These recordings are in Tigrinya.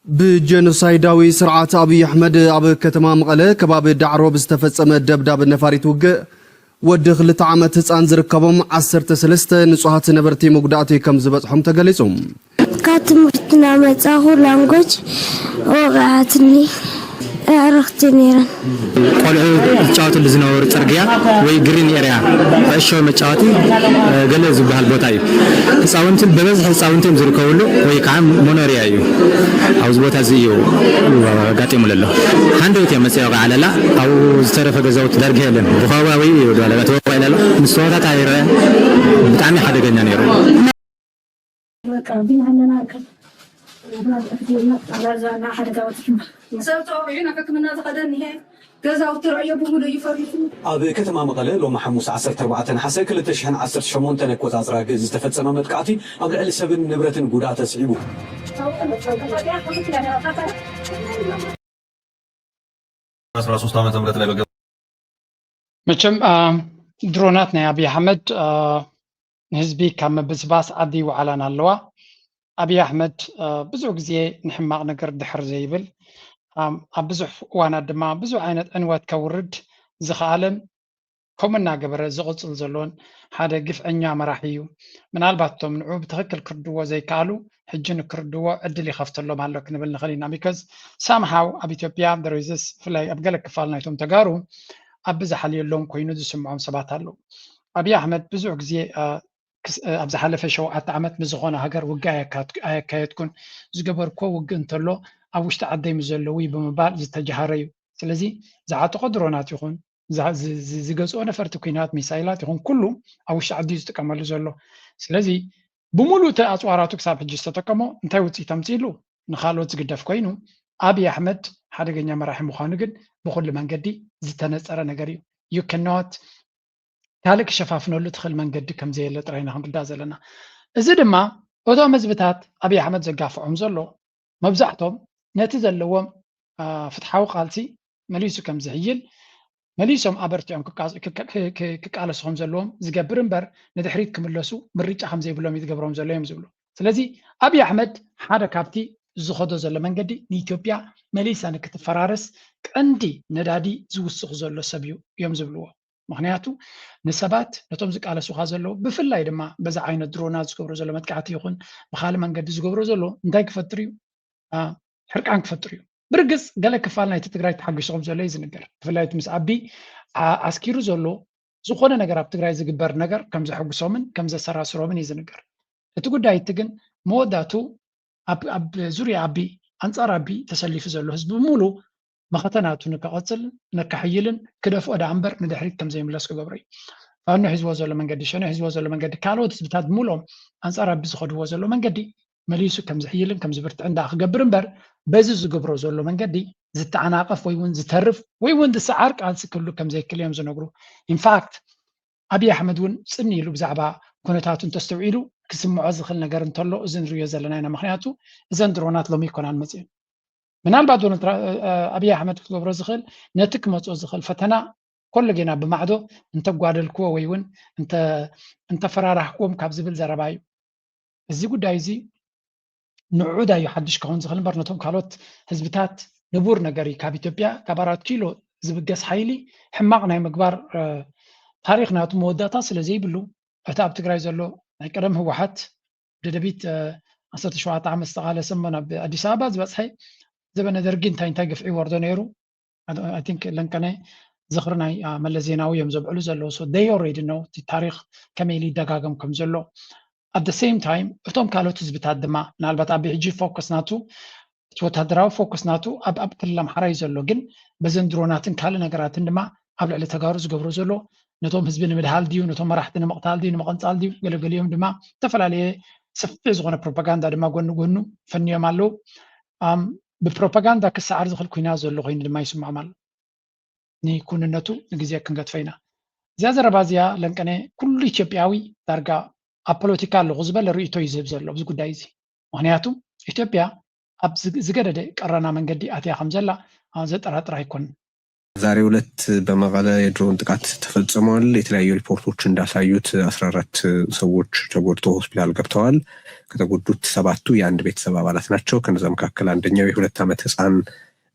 ብጀኖሳይዳዊ ስርዓት ኣብይ ኣሕመድ ኣብ ከተማ መቐለ ከባቢ ዳዕሮ ብዝተፈጸመ ደብዳብ ነፋሪት ውግእ ወዲ ክልተ ዓመት ህጻን ዝርከቦም ዓሰርተ ሰለስተ ንጹሃት ነበርቲ መጉዳእቲ ከም ዝበጽሖም ተገሊጹ። ካብ ትምህርትና መጻኹ ላንጎጅ ወቕዓትኒ ኣዕርኽቲ ነይረን። ቆልዑ ዝጫወትሉ ዝነበሩ ጽርግያ ወይ ግሪን ኤርያ፣ ኩዕሾ መጫወቲ ገለ ዝበሃል ቦታ እዩ። ህፃውንቲ ብበዝሒ ህፃውንቲ እዮም ዝርከብሉ ወይ ከዓ ሞኖርያ እዩ። ኣብዚ ቦታ እዚ እዩ ኣጋጢሙ ዘሎ። ሃንደበት እዮም መፅኦም ከዓ ኣለላ ኣብኡ ዝተረፈ ገዛውቲ ዳርጋ የለን። ብከባቢ እዩ ወደ ዳርጋ ተወቃዒ ኣሎ። ምስ ተወታታ ይረአ ብጣዕሚ ሓደገኛ ነይሩ። ሰብ ተወቂዑ ናብ ሕክምና ዝኸደ እኒሀ። ገዛውቲ ረእዮ ብምሉእ እዩ ፈሪሱ። ኣብ ከተማ መቐለ ሎሚ ሓሙስ ዓሰርተ ኣርባዕተ ነሓሰ ክልተ ሽሕን ዓሰርተ ሸሞንተን ኣቆጻጽራ ግእዝ ዝተፈጸመ መጥቃዕቲ ኣብ ልዕሊ ሰብን ንብረትን ጉድኣት ኣስዒቡ። ዓሰርተ ሶስት ዓመተ ምህረት ላይ በገ መቸም ድሮናት ናይ ኣብይ ኣሕመድ ንህዝቢ ካብ ምብስባስ ዓዲ ይወዓላን ኣለዋ። ኣብይ ኣሕመድ ብዙሕ ግዜ ንሕማቕ ነገር ድሕር ዘይብል፣ ኣብ ብዙሕ እዋናት ድማ ብዙሕ ዓይነት ዕንወት ከውርድ ዝኸኣለን ከምኡ እናገበረ ዝቕፅል ዘሎን ሓደ ግፍዐኛ መራሒ እዩ። ምናልባት እቶም ንዑ ብትኽክል ክርድዎ ዘይከኣሉ ሕጂ ንክርድዎ ዕድል ይኸፍተሎም ኣሎ ክንብል ንኽእል ኢና። ቢኮዝ ሳምሃው ኣብ ኢትዮጵያ ደረይዘስ ብፍላይ ኣብ ገለ ክፋል ናይቶም ተጋሩ ኣብ ብዝሓልየሎም ኮይኑ ዝስምዖም ሰባት ኣለዉ። ኣብይ ኣሕመድ ብዙሕ ግዜ ኣብ ዝሓለፈ ሸውዓተ ዓመት ምስ ዝኾነ ሃገር ውግእ ኣየካየድኩን፣ ዝገበርክዎ ውግእ እንተሎ ኣብ ውሽጢ ዓደይ ምስ ዘለዉ እዩ ብምባል ዝተጀሃረ እዩ። ስለዚ ዝዓጠቖ ድሮናት ይኹን ዝገዝኦ ነፈርቲ ኲናት ሚሳይላት ይኹን ኩሉ ኣብ ውሽጢ ዓዲ እዩ ዝጥቀመሉ ዘሎ። ስለዚ ብምሉእ እቲ ኣፅዋራቱ ክሳብ ሕጂ ዝተጠቀሞ እንታይ ውፅኢት ኣምፅእሉ ንካልኦት ዝግደፍ ኮይኑ ኣብይ ኣሕመድ ሓደገኛ መራሒ ምዃኑ ግን ብኩሉ መንገዲ ዝተነፀረ ነገር እዩ። You cannot ካልእ ክሸፋፍነሉ ትኽእል መንገዲ ከምዘየለ ጥራይ ኢና ክንርዳእ ዘለና። እዚ ድማ እቶም ህዝብታት ኣብይ ኣሕመድ ዘጋፍዖም ዘሎ መብዛሕቶም ነቲ ዘለዎም ፍትሓዊ ቃልሲ መሊሱ ከም ዝሕይል መሊሶም ኣበርቲዖም ክቃለሱ ከም ዘለዎም ዝገብር እምበር ንድሕሪት ክምለሱ ምርጫ ከም ዘይብሎም እዩ ዝገብሮም ዘሎ እዮም ዝብሉ። ስለዚ ኣብይ ኣሕመድ ሓደ ካብቲ ዝኸዶ ዘሎ መንገዲ ንኢትዮጵያ መሊሳ ንክትፈራረስ ቀንዲ ነዳዲ ዝውስኽ ዘሎ ሰብ እዩ እዮም ዝብልዎ። ምክንያቱ ንሰባት ነቶም ዝቃለሱኻ ዘለዉ ብፍላይ ድማ በዚ ዓይነት ድሮናት ዝገብሮ ዘሎ መጥቃዕቲ ይኹን ብካልእ መንገዲ ዝገብሮ ዘሎ እንታይ ክፈጥር እዩ? ሕርቃን ክፈጥር እዩ። ብርግፅ ገለ ክፋል ናይቲ ትግራይ ተሓጒሱ ከም ዘሎ እዩ ዝንገር። ብፍላይ እቲ ምስ ኣቢ ዓስኪሩ ዘሎ ዝኾነ ነገር ኣብ ትግራይ ዝግበር ነገር ከም ዘሐጉሶምን ከም ዘሰራስሮምን እዩ ዝንገር። እቲ ጉዳይ እቲ ግን መወዳቱ ኣብ ዙርያ ኣቢ ኣንፃር ኣቢ ተሰሊፉ ዘሎ ህዝቢ ብምሉ መኸተ ናቱ ንከቐፅል ነካሕይልን ክደፍኦ ደኣ እምበር ንድሕሪት ከም ዘይምለስ ክገብሮ እዩ። ፋኖ ሒዝዎ ዘሎ መንገዲ፣ ሸነ ሒዝዎ ዘሎ መንገዲ፣ ካልኦት ህዝብታት ብምሎም ኣንፃር ኣቢ ዝኸድዎ ዘሎ መንገዲ መሊሱ ከም ዝሕይልን ከም ዝብርትዕን ደኣ ክገብር እምበር በዚ ዝገብሮ ዘሎ መንገዲ ዝተዓናቐፍ ወይ እውን ዝተርፍ ወይ እውን ዝሰዓር ቃልሲ ክህሉ ከም ዘይክእል እዮም ዝነግሩ። ኢንፋክት ኣብይ ኣሕመድ እውን ፅን ኢሉ ብዛዕባ ኩነታቱ እንተስተውዒሉ ክስምዖ ዝኽእል ነገር እንተሎ እዚ ንሪኦ ዘለና ኢና። ምክንያቱ እዘን ድሮናት ሎሚ ኣይኮናን መፅየን። ምናልባት ዶናልድ ኣብይ ኣሕመድ ክገብሮ ዝኽእል ነቲ ክመፅኦ ዝኽእል ፈተና ኮሎ ጌና ብማዕዶ እንተጓደልክዎ ወይ እውን እንተፈራራሕክዎም ካብ ዝብል ዘረባ እዩ። እዚ ጉዳይ እዚ ንዑዳ እዩ ሓድሽ ክኸውን ዝኽእል እምበር ነቶም ካልኦት ህዝብታት ንቡር ነገር እዩ። ካብ ኢትዮጵያ ካብ ኣራት ኪሎ ዝብገስ ሓይሊ ሕማቕ ናይ ምግባር ታሪኽ ናቱ መወዳእታ ስለ ዘይብሉ እቲ ኣብ ትግራይ ዘሎ ናይ ቀደም ህወሓት ደደቢት ዓሰርተ ሸውዓተ ዓመት ዝተቓለሰ እሞ ናብ ኣዲስ ኣበባ ዝበፅሐ ዘበነ ደርጊ እንታይ እንታይ ግፍዒ ይወርዶ ነይሩ። I think ለንቀነ ዝኽሪ ናይ መለስ ዜናዊ እዮም ዘብዕሉ ዘለዉ። So they already know እቲ ታሪኽ ከመይ ኢሉ ይደጋገም ከም ዘሎ። At the same time እቶም ካልኦት ህዝብታት ድማ ምናልባት ኣቢ ሕጂ ፎከስ ናቱ እቲ ወታደራዊ ፎከስ ናቱ ኣብ ኣብ ክልል ኣምሓራ እዩ ዘሎ፣ ግን በዘን ድሮናትን ካልእ ነገራትን ድማ ኣብ ልዕሊ ተጋሩ ዝገብሮ ዘሎ ነቶም ህዝቢ ንምድሃል ድዩ ነቶም መራሕቲ ንምቕታል ድዩ ንምቕንፃል ድዩ ገለገሊኦም ድማ ዝተፈላለየ ሰፊሕ ዝኾነ ፕሮፓጋንዳ ድማ ጎኒ ጎኑ ፈንዮም ኣለዉ። ብፕሮፓጋንዳ ክሰዓር ዝኽእል ኩናት ዘሎ ኮይኑ ድማ ይስምዖም ኣሎ። ንኩንነቱ ንግዜ ክንገድፎ ኢና። እዚኣ ዘረባ እዚኣ ለንቀነ ኩሉ ኢትዮጵያዊ ዳርጋ ኣብ ፖለቲካ ኣለኹ ዝበለ ርእይቶ እዩ ዝህብ ዘሎ ኣብዚ ጉዳይ እዚ። ምክንያቱ ኢትዮጵያ ኣብ ዝገደደ ቀረና መንገዲ ኣትያ ከም ዘላ ዘጠራጥር ኣይኮንን። ዛሬ ሁለት በመቀለ የድሮን ጥቃት ተፈጽሟል። የተለያዩ ሪፖርቶች እንዳሳዩት አስራ አራት ሰዎች ተጎድተው ሆስፒታል ገብተዋል። ከተጎዱት ሰባቱ የአንድ ቤተሰብ አባላት ናቸው። ከነዛ መካከል አንደኛው የሁለት ዓመት ህፃን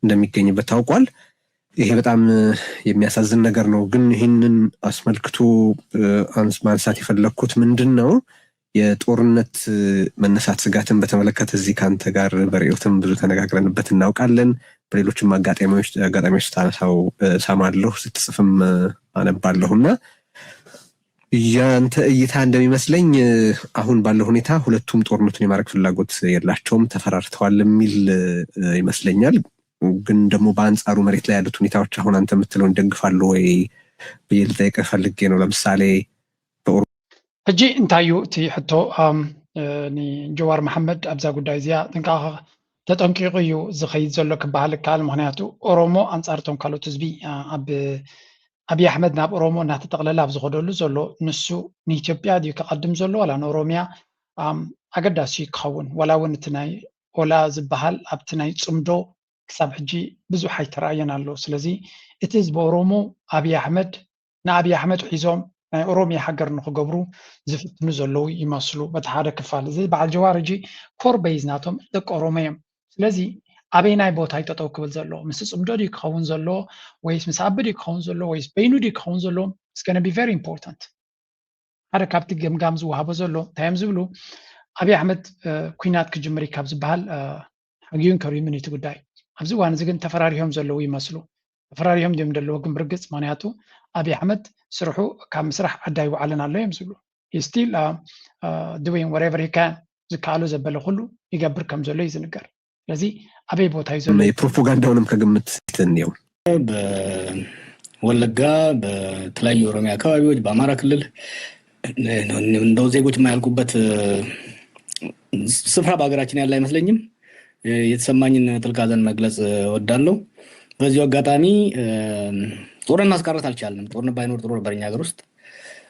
እንደሚገኝበት ታውቋል። ይሄ በጣም የሚያሳዝን ነገር ነው። ግን ይህንን አስመልክቶ ማንሳት የፈለግኩት ምንድን ነው፣ የጦርነት መነሳት ስጋትን በተመለከተ እዚህ ከአንተ ጋር በርዕዮትም ብዙ ተነጋግረንበት እናውቃለን። በሌሎችም አጋጣሚዎች አጋጣሚዎች ስታነሳው እሰማለሁ፣ ስትጽፍም አነባለሁ። እና ያንተ እይታ እንደሚመስለኝ አሁን ባለው ሁኔታ ሁለቱም ጦርነቱን የማድረግ ፍላጎት የላቸውም፣ ተፈራርተዋል የሚል ይመስለኛል። ግን ደግሞ በአንጻሩ መሬት ላይ ያሉት ሁኔታዎች አሁን አንተ የምትለውን ይደግፋሉ ወይ ብዬ ልጠይቅህ ፈልጌ ነው። ለምሳሌ ሕጂ እንታይ እዩ እቲ ሕቶ? ንጀዋር መሓመድ ኣብዛ ጉዳይ እዚኣ ጥንቃቐ ተጠንቂቑ እዩ ዝኸይድ ዘሎ ክበሃል ይከኣል። ምክንያቱ ኦሮሞ ኣንጻር እቶም ካልኦት ህዝቢ ኣብ ኣብይ ኣሕመድ ናብ ኦሮሞ እናተጠቕለለ ኣብ ዝኸደሉ ዘሎ ንሱ ንኢትዮጵያ ድዩ ከቐድም ዘሎ ዋላ ንኦሮሚያ ኣገዳሲ ክኸውን ዋላ እውን እቲ ናይ ኦላ ዝበሃል ኣብቲ ናይ ፅምዶ ክሳብ ሕጂ ብዙሕ ኣይተረኣየን ኣሎ። ስለዚ እቲ ህዝቢ ኦሮሞ ኣብይ ኣሕመድ ንኣብይ ኣሕመድ ሒዞም ናይ ኦሮሚያ ሃገር ንክገብሩ ዝፍትኑ ዘለዉ ይመስሉ። በቲ ሓደ ክፋል እዚ በዓል ጀዋር ሕጂ ኮር በይዝ ናቶም ደቂ ኦሮሞ እዮም። ስለዚ ኣበይናይ ቦታ እዩ ጠጠው ክብል ዘለዎ? ምስ ፅምዶ ድዩ ክኸውን ዘለዎ ወይስ ምስ ኣቢ ድዩ ክኸውን ዘለዎ ወይስ በይኑ ድዩ ክኸውን ዘለዎ? It's gonna be very important። ሓደ ካብቲ ገምጋም ዝወሃቦ ዘሎ እንታይ እዮም ዝብሉ ኣብይ ኣሕመድ ኩናት ክጅምር እዩ ካብ ዝበሃል ሓጊዩን ከሪዩምን እቲ ጉዳይ። ኣብዚ እዋን እዚ ግን ተፈራሪሆም ዘለዉ ይመስሉ። ተፈራሪሆም ድዮም ዘለዉ ግን ብርግፅ፣ ምክንያቱ ኣብይ ኣሕመድ ስርሑ ካብ ምስራሕ ዓዲ ኣይወዓለን ኣሎ እዮም ዝብሉ። Still doing whatever he can፣ ዝከኣሎ ዘበለ ኩሉ ይገብር ከም ዘሎ እዩ ዝንገር። ስለዚ ኣበይ ቦታ እዩ ዘሎ? የፕሮፓጋንዳውንም ከግምት ትንየው በወለጋ በተለያዩ የኦሮሚያ አካባቢዎች በአማራ ክልል እንደው ዜጎች የማያልቁበት ስፍራ በሀገራችን ያለ አይመስለኝም። የተሰማኝን ጥልቅ ሐዘን መግለጽ እወዳለሁ። በዚሁ አጋጣሚ ጦርነት ማስቀረት አልቻልንም። ጦርነት ባይኖር ጥሩ ነበር እኛ ሀገር ውስጥ።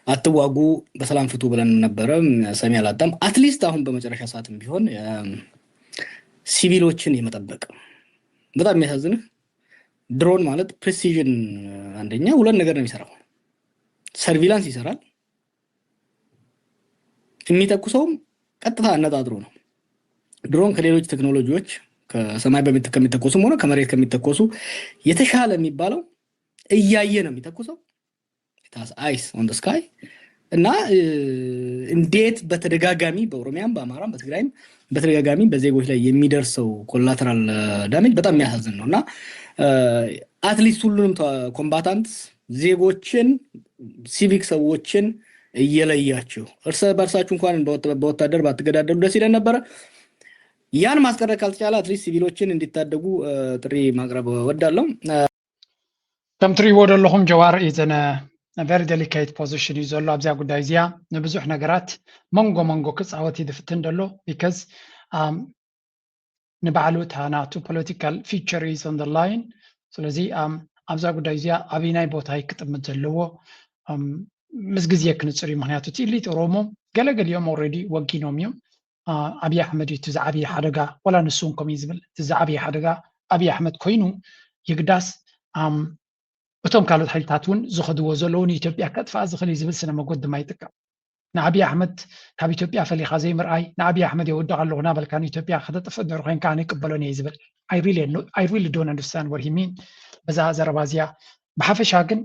አትዋጉ፣ በሰላም ፍቱ ብለን ነበረ፣ ሰሚ አላጣም። አትሊስት አሁን በመጨረሻ ሰዓትም ቢሆን ሲቪሎችን የመጠበቅ በጣም የሚያሳዝንህ ድሮን ማለት ፕሪሲዥን አንደኛ ሁለት ነገር ነው የሚሰራው። ሰርቪላንስ ይሰራል፣ የሚተኩሰውም ቀጥታ አነጣጥሮ ነው። ድሮን ከሌሎች ቴክኖሎጂዎች ከሰማይ ከሚተኮሱም ሆነ ከመሬት ከሚተኮሱ የተሻለ የሚባለው እያየ ነው የሚተኩሰው። It has eyes on the sky እና እንዴት በተደጋጋሚ በኦሮሚያም በአማራም በትግራይም በተደጋጋሚ በዜጎች ላይ የሚደርሰው collateral damage በጣም የሚያሳዝን ነው። እና አትሊስት ሁሉንም ኮምባታንት ዜጎችን፣ ሲቪክ ሰዎችን እየለያችሁ እርስ በእርሳችሁ እንኳን በወታደር ባትገዳደሉ ደስ ይለን ነበረ። ያን ማስቀረት ካልተቻለ አትሊስት ሲቪሎችን እንዲታደጉ ጥሪ ማቅረብ እወዳለሁ። ከም ትሪእዎ ዘለኹም ጀዋር is in a very delicate position እዩ ዘሎ ኣብዚኣ ጉዳይ እዚኣ። ንብዙሕ ነገራት መንጎ መንጎ ክፃወት እዩ ዝፍትን ዘሎ because ንባዕሉ እታ ናቱ political future is on the line። ስለዚ ኣብዛ ጉዳይ እዚኣ ኣበይናይ ቦታ እዩ ክጥምት ዘለዎ ምስ ግዜ ክንፅር እዩ። ምክንያቱ እቲ ኢሊት ኦሮሞ ገለገሊኦም already ወጊኖም እዮም። ኣብይ ኣሕመድ እዩ እቲ ዝዓብየ ሓደጋ፣ ዋላ ንሱ እውን ከምኡ እዩ ዝብል፣ እቲ ዝዓብየ ሓደጋ ኣብይ ኣሕመድ ኮይኑ የግዳስ እቶም ካልኦት ሓይልታት እውን ዝኸድዎ ዘለዉ ንኢትዮጵያ ከጥፍኣ ዝኽእል እዩ ዝብል ስነ መጎት ድማ ይጥቀም። ንኣብይ ኣሕመድ ካብ ኢትዮጵያ ፈሊኻ ዘይምርኣይ፣ ንኣብይ ኣሕመድ የወድቕ ኣለኹ እናበልካ ንኢትዮጵያ ከተጥፍእ ዶ ኮይንካ ኣነ ይቅበሎን እየ ዝብል። I really don't understand what he mean በዛ ዘረባ እዚኣ። ብሓፈሻ ግን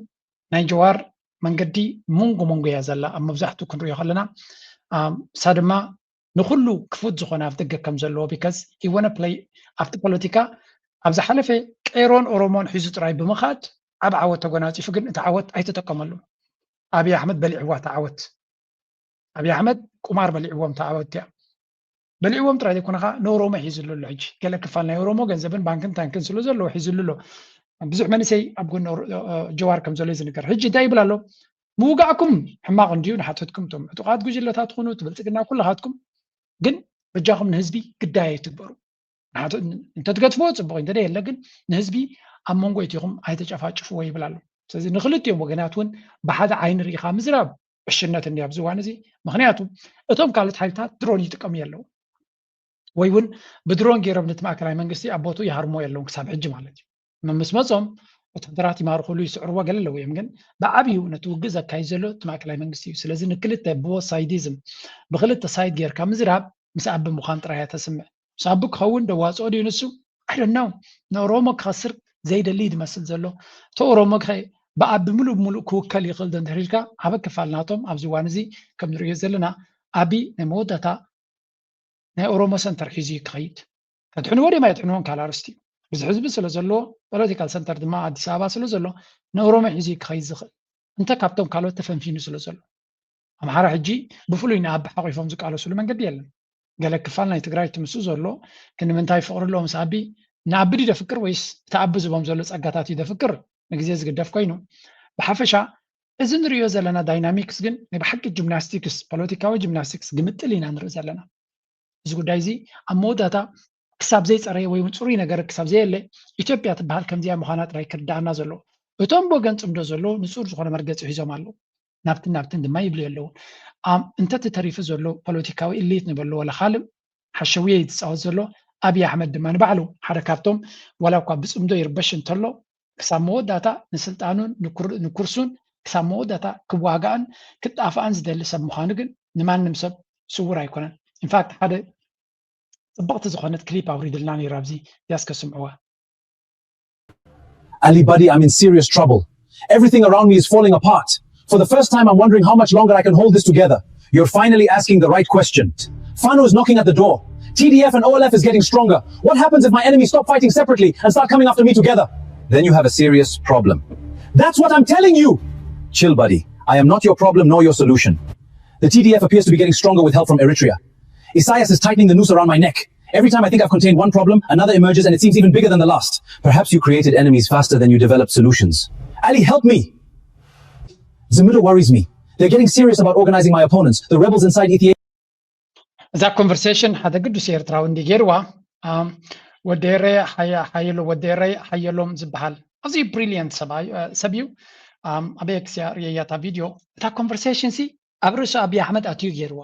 ናይ ጀዋር መንገዲ መንጎ መንጎ እያ ዘላ ኣብ መብዛሕትኡ ክንሪኦ ከለና። እሳ ድማ ንኩሉ ክፉት ዝኾነ ኣፍደገ ከም ዘለዎ because he wanna play ኣብቲ ፖለቲካ ኣብ ዝሓለፈ ቄሮን ኦሮሞን ሒዙ ጥራይ ብምኻድ ዓብ ዓወት ተጎናፂፉ፣ ግን እቲ ዓወት ኣይተጠቀመሉ። ኣብይ ኣሕመድ በሊዕዋ እታ ዓወት። ኣብይ ኣሕመድ ቁማር በሊዕዎም እታ ዓወት እቲኣ። በሊዕዎም ጥራይ ዘይኮነ ከዓ ንኦሮሞ ሒዝሉ ኣሎ። ሕጂ ገለ ክፋል ናይ ኦሮሞ ገንዘብን ባንክን ታንክን ስለ ዘለዎ ሒዝሉ ኣሎ። ብዙሕ መንእሰይ ኣብ ጎኒ ጀዋር ከም ዘሎ እዩ ዝንገር። ሕጂ እንታይ ይብል ኣሎ? ምውጋእኩም ሕማቕ እንድዩ ንሓተትኩም እቶም ዕጡቓት ጉጅለታት ትኹኑ እቲ ብልፅግና ኩልኻትኩም ግን በጃኹም ንህዝቢ ግዳይ ኣይትግበሩ። እንተትገድፍዎ ፅቡቕ እንተ የለ ግን ንህዝቢ ኣብ መንጎ እቲኹም ኣይተጨፋጭፍዎ ይብል ኣሎ። ስለዚ ንክልቲኦም ወገናት እውን ብሓደ ዓይኒ ርኢኻ ምዝራብ ዕሽነት እንዲ ኣብዚ እዋን እዚ። ምክንያቱ እቶም ካልኦት ሓይልታት ድሮን ይጥቀሙ የለው ወይ እውን ብድሮን ገይሮም ነቲ ማእከላይ መንግስቲ ኣብ ቦትኡ ይሃርሞ የለውን ክሳብ ሕጂ ማለት እዩ። ምስ መፆም ወታደራት ይማርኹሉ ይስዕርዎ ገለ ኣለዉ እዮም፣ ግን ብዓብዩ ነቲ ውግእ ዘካይድ ዘሎ እቲ ማእከላይ መንግስቲ እዩ። ስለዚ ንክልተ ብቦት ሳይዲዝም ብክልተ ሳይድ ጌርካ ምዝራብ ምስ ኣቢ ምዃን ጥራይ እያ ተስምዕ። ምስ ኣቢ ክኸውን ደዋፅኦ ድዩ ንሱ? I don't know። ንኦሮሞ ክኸስር ዘይደሊ እዩ ዝመስል ዘሎ። እቲ ኦሮሞ ከ ብኣቢ ምሉእ ብምሉእ ክውከል ይኽእል ዶ እንድሕር ኢልካ፣ ዓበ ክፋል ናቶም ኣብዚ እዋን እዚ ከም ንሪኦ ዘለና ኣቢ ናይ መወዳእታ ናይ ኦሮሞ ሰንተር ሒዙ እዩ ክኸይድ። ከድሕንዎ ድዮም ኣየድሕንዎን ካልእ ኣርእስቲ እዩ። ብዙሕ ህዝቢ ስለ ዘለዎ፣ ፖለቲካል ሰንተር ድማ ኣዲስ ኣበባ ስለ ዘሎ፣ ንኦሮሞ ሒዙ እዩ ክኸይድ ዝኽእል፣ እንተ ካብቶም ካልኦት ተፈንፊኑ ስለ ዘሎ። ኣምሓራ ሕጂ ብፍሉይ ንኣቢ ሓቒፎም ዝቃለሱሉ መንገዲ የለን። ገለ ክፋል ናይ ትግራይ ትምሱ ዘሎ፣ ግን ንምንታይ ፍቕሪ ኣለዎ ምስ ኣቢ? ንኣቢ ድዩ ደፍቅር ወይስ እቲ ኣቢ ዝቦም ዘሎ ጸጋታት እዩ ደፍቅር? ንግዜ ዝግደፍ ኮይኑ፣ ብሓፈሻ እዚ ንሪኦ ዘለና ዳይናሚክስ ግን ናይ ብሓቂ ጂምናስቲክስ፣ ፖለቲካዊ ጂምናስቲክስ ግምጥል ኢና ንርኢ ዘለና። እዚ ጉዳይ እዚ ኣብ መወዳእታ ክሳብ ዘይፀረየ ወይ እውን ፅሩይ ነገር ክሳብ ዘየለ፣ ኢትዮጵያ ትበሃል ከምዚኣ ምዃና ጥራይ ክርዳኣና ዘለዎ። እቶም ብወገን ፅምዶ ዘለዉ ንፁር ዝኾነ መርገፂ ሒዞም ኣለዉ። ናብትን ናብትን ድማ ይብሉ የለውን። ኣም፣ እንተ እቲ ተሪፉ ዘሎ ፖለቲካዊ ኢሊት ንበሎ ወላ ካልእ ሓሸውየ እዩ ዝፃወት ዘሎ። ኣብይ ኣሕመድ ድማ ንባዕሉ ሓደ ካብቶም፣ ዋላ እኳ ብፅምዶ ይርበሽ እንተሎ፣ ክሳብ መወዳእታ ንስልጣኑን ንኩር-፣ ንኩርሱን ክሳብ መወዳእታ ክዋጋእን ክጣፍኣን ዝደሊ ሰብ ምዃኑ ግን ንማንም ሰብ ስውር ኣይኮነን። ኢንፋክት ሓደ ፅብቕቲ ዝኾነት ክሊፕ ኣውሪድልና ነይሩ፣ ኣብዚ ያስከስምዕዋ። Ali Buddy, I'm in serious trouble. Everything around me is falling apart. For the first time, I'm wondering how much longer I can hold this together. You're finally asking the right question. Fano is knocking at the door. T D F and O L F is getting stronger. What happens if my enemies stop fighting separately and start coming after me together? Then you have a serious problem. That's what I'm telling you! Chill, buddy. I am not your problem nor your solution. The T D F appears to be getting stronger with help from Eritrea. Isaias is tightening the noose around my neck. Every time I think I've contained one problem, another emerges and it seems even bigger than the last. Perhaps you created enemies faster than you developed solutions. Ali, help me! Zimido worries me. They're getting serious about organizing my opponents, the rebels inside Ethiopia. እዛ ኮንቨርሴሽን ሓደ ግዱስ ኤርትራዊ እንዲ ገይርዋ። ኣም፣ ወዲ ኤረይ ሓየ-፣ ሓየሎ፣ ወዲ ኤረይ ሓየሎም ዝበሃል ኣዝዩ ብሪሊየንት ሰብኣይ፣ እ፣ ሰብ እዩ። ኣም፣ ኣብ ኤክስ እያ ርእየያ እታ ቪድዮ። እታ ኮንቨርሴሽን ሲ ኣብ ርእሱ ኣብይ ኣሕመድ ኣትዩ ገይርዋ።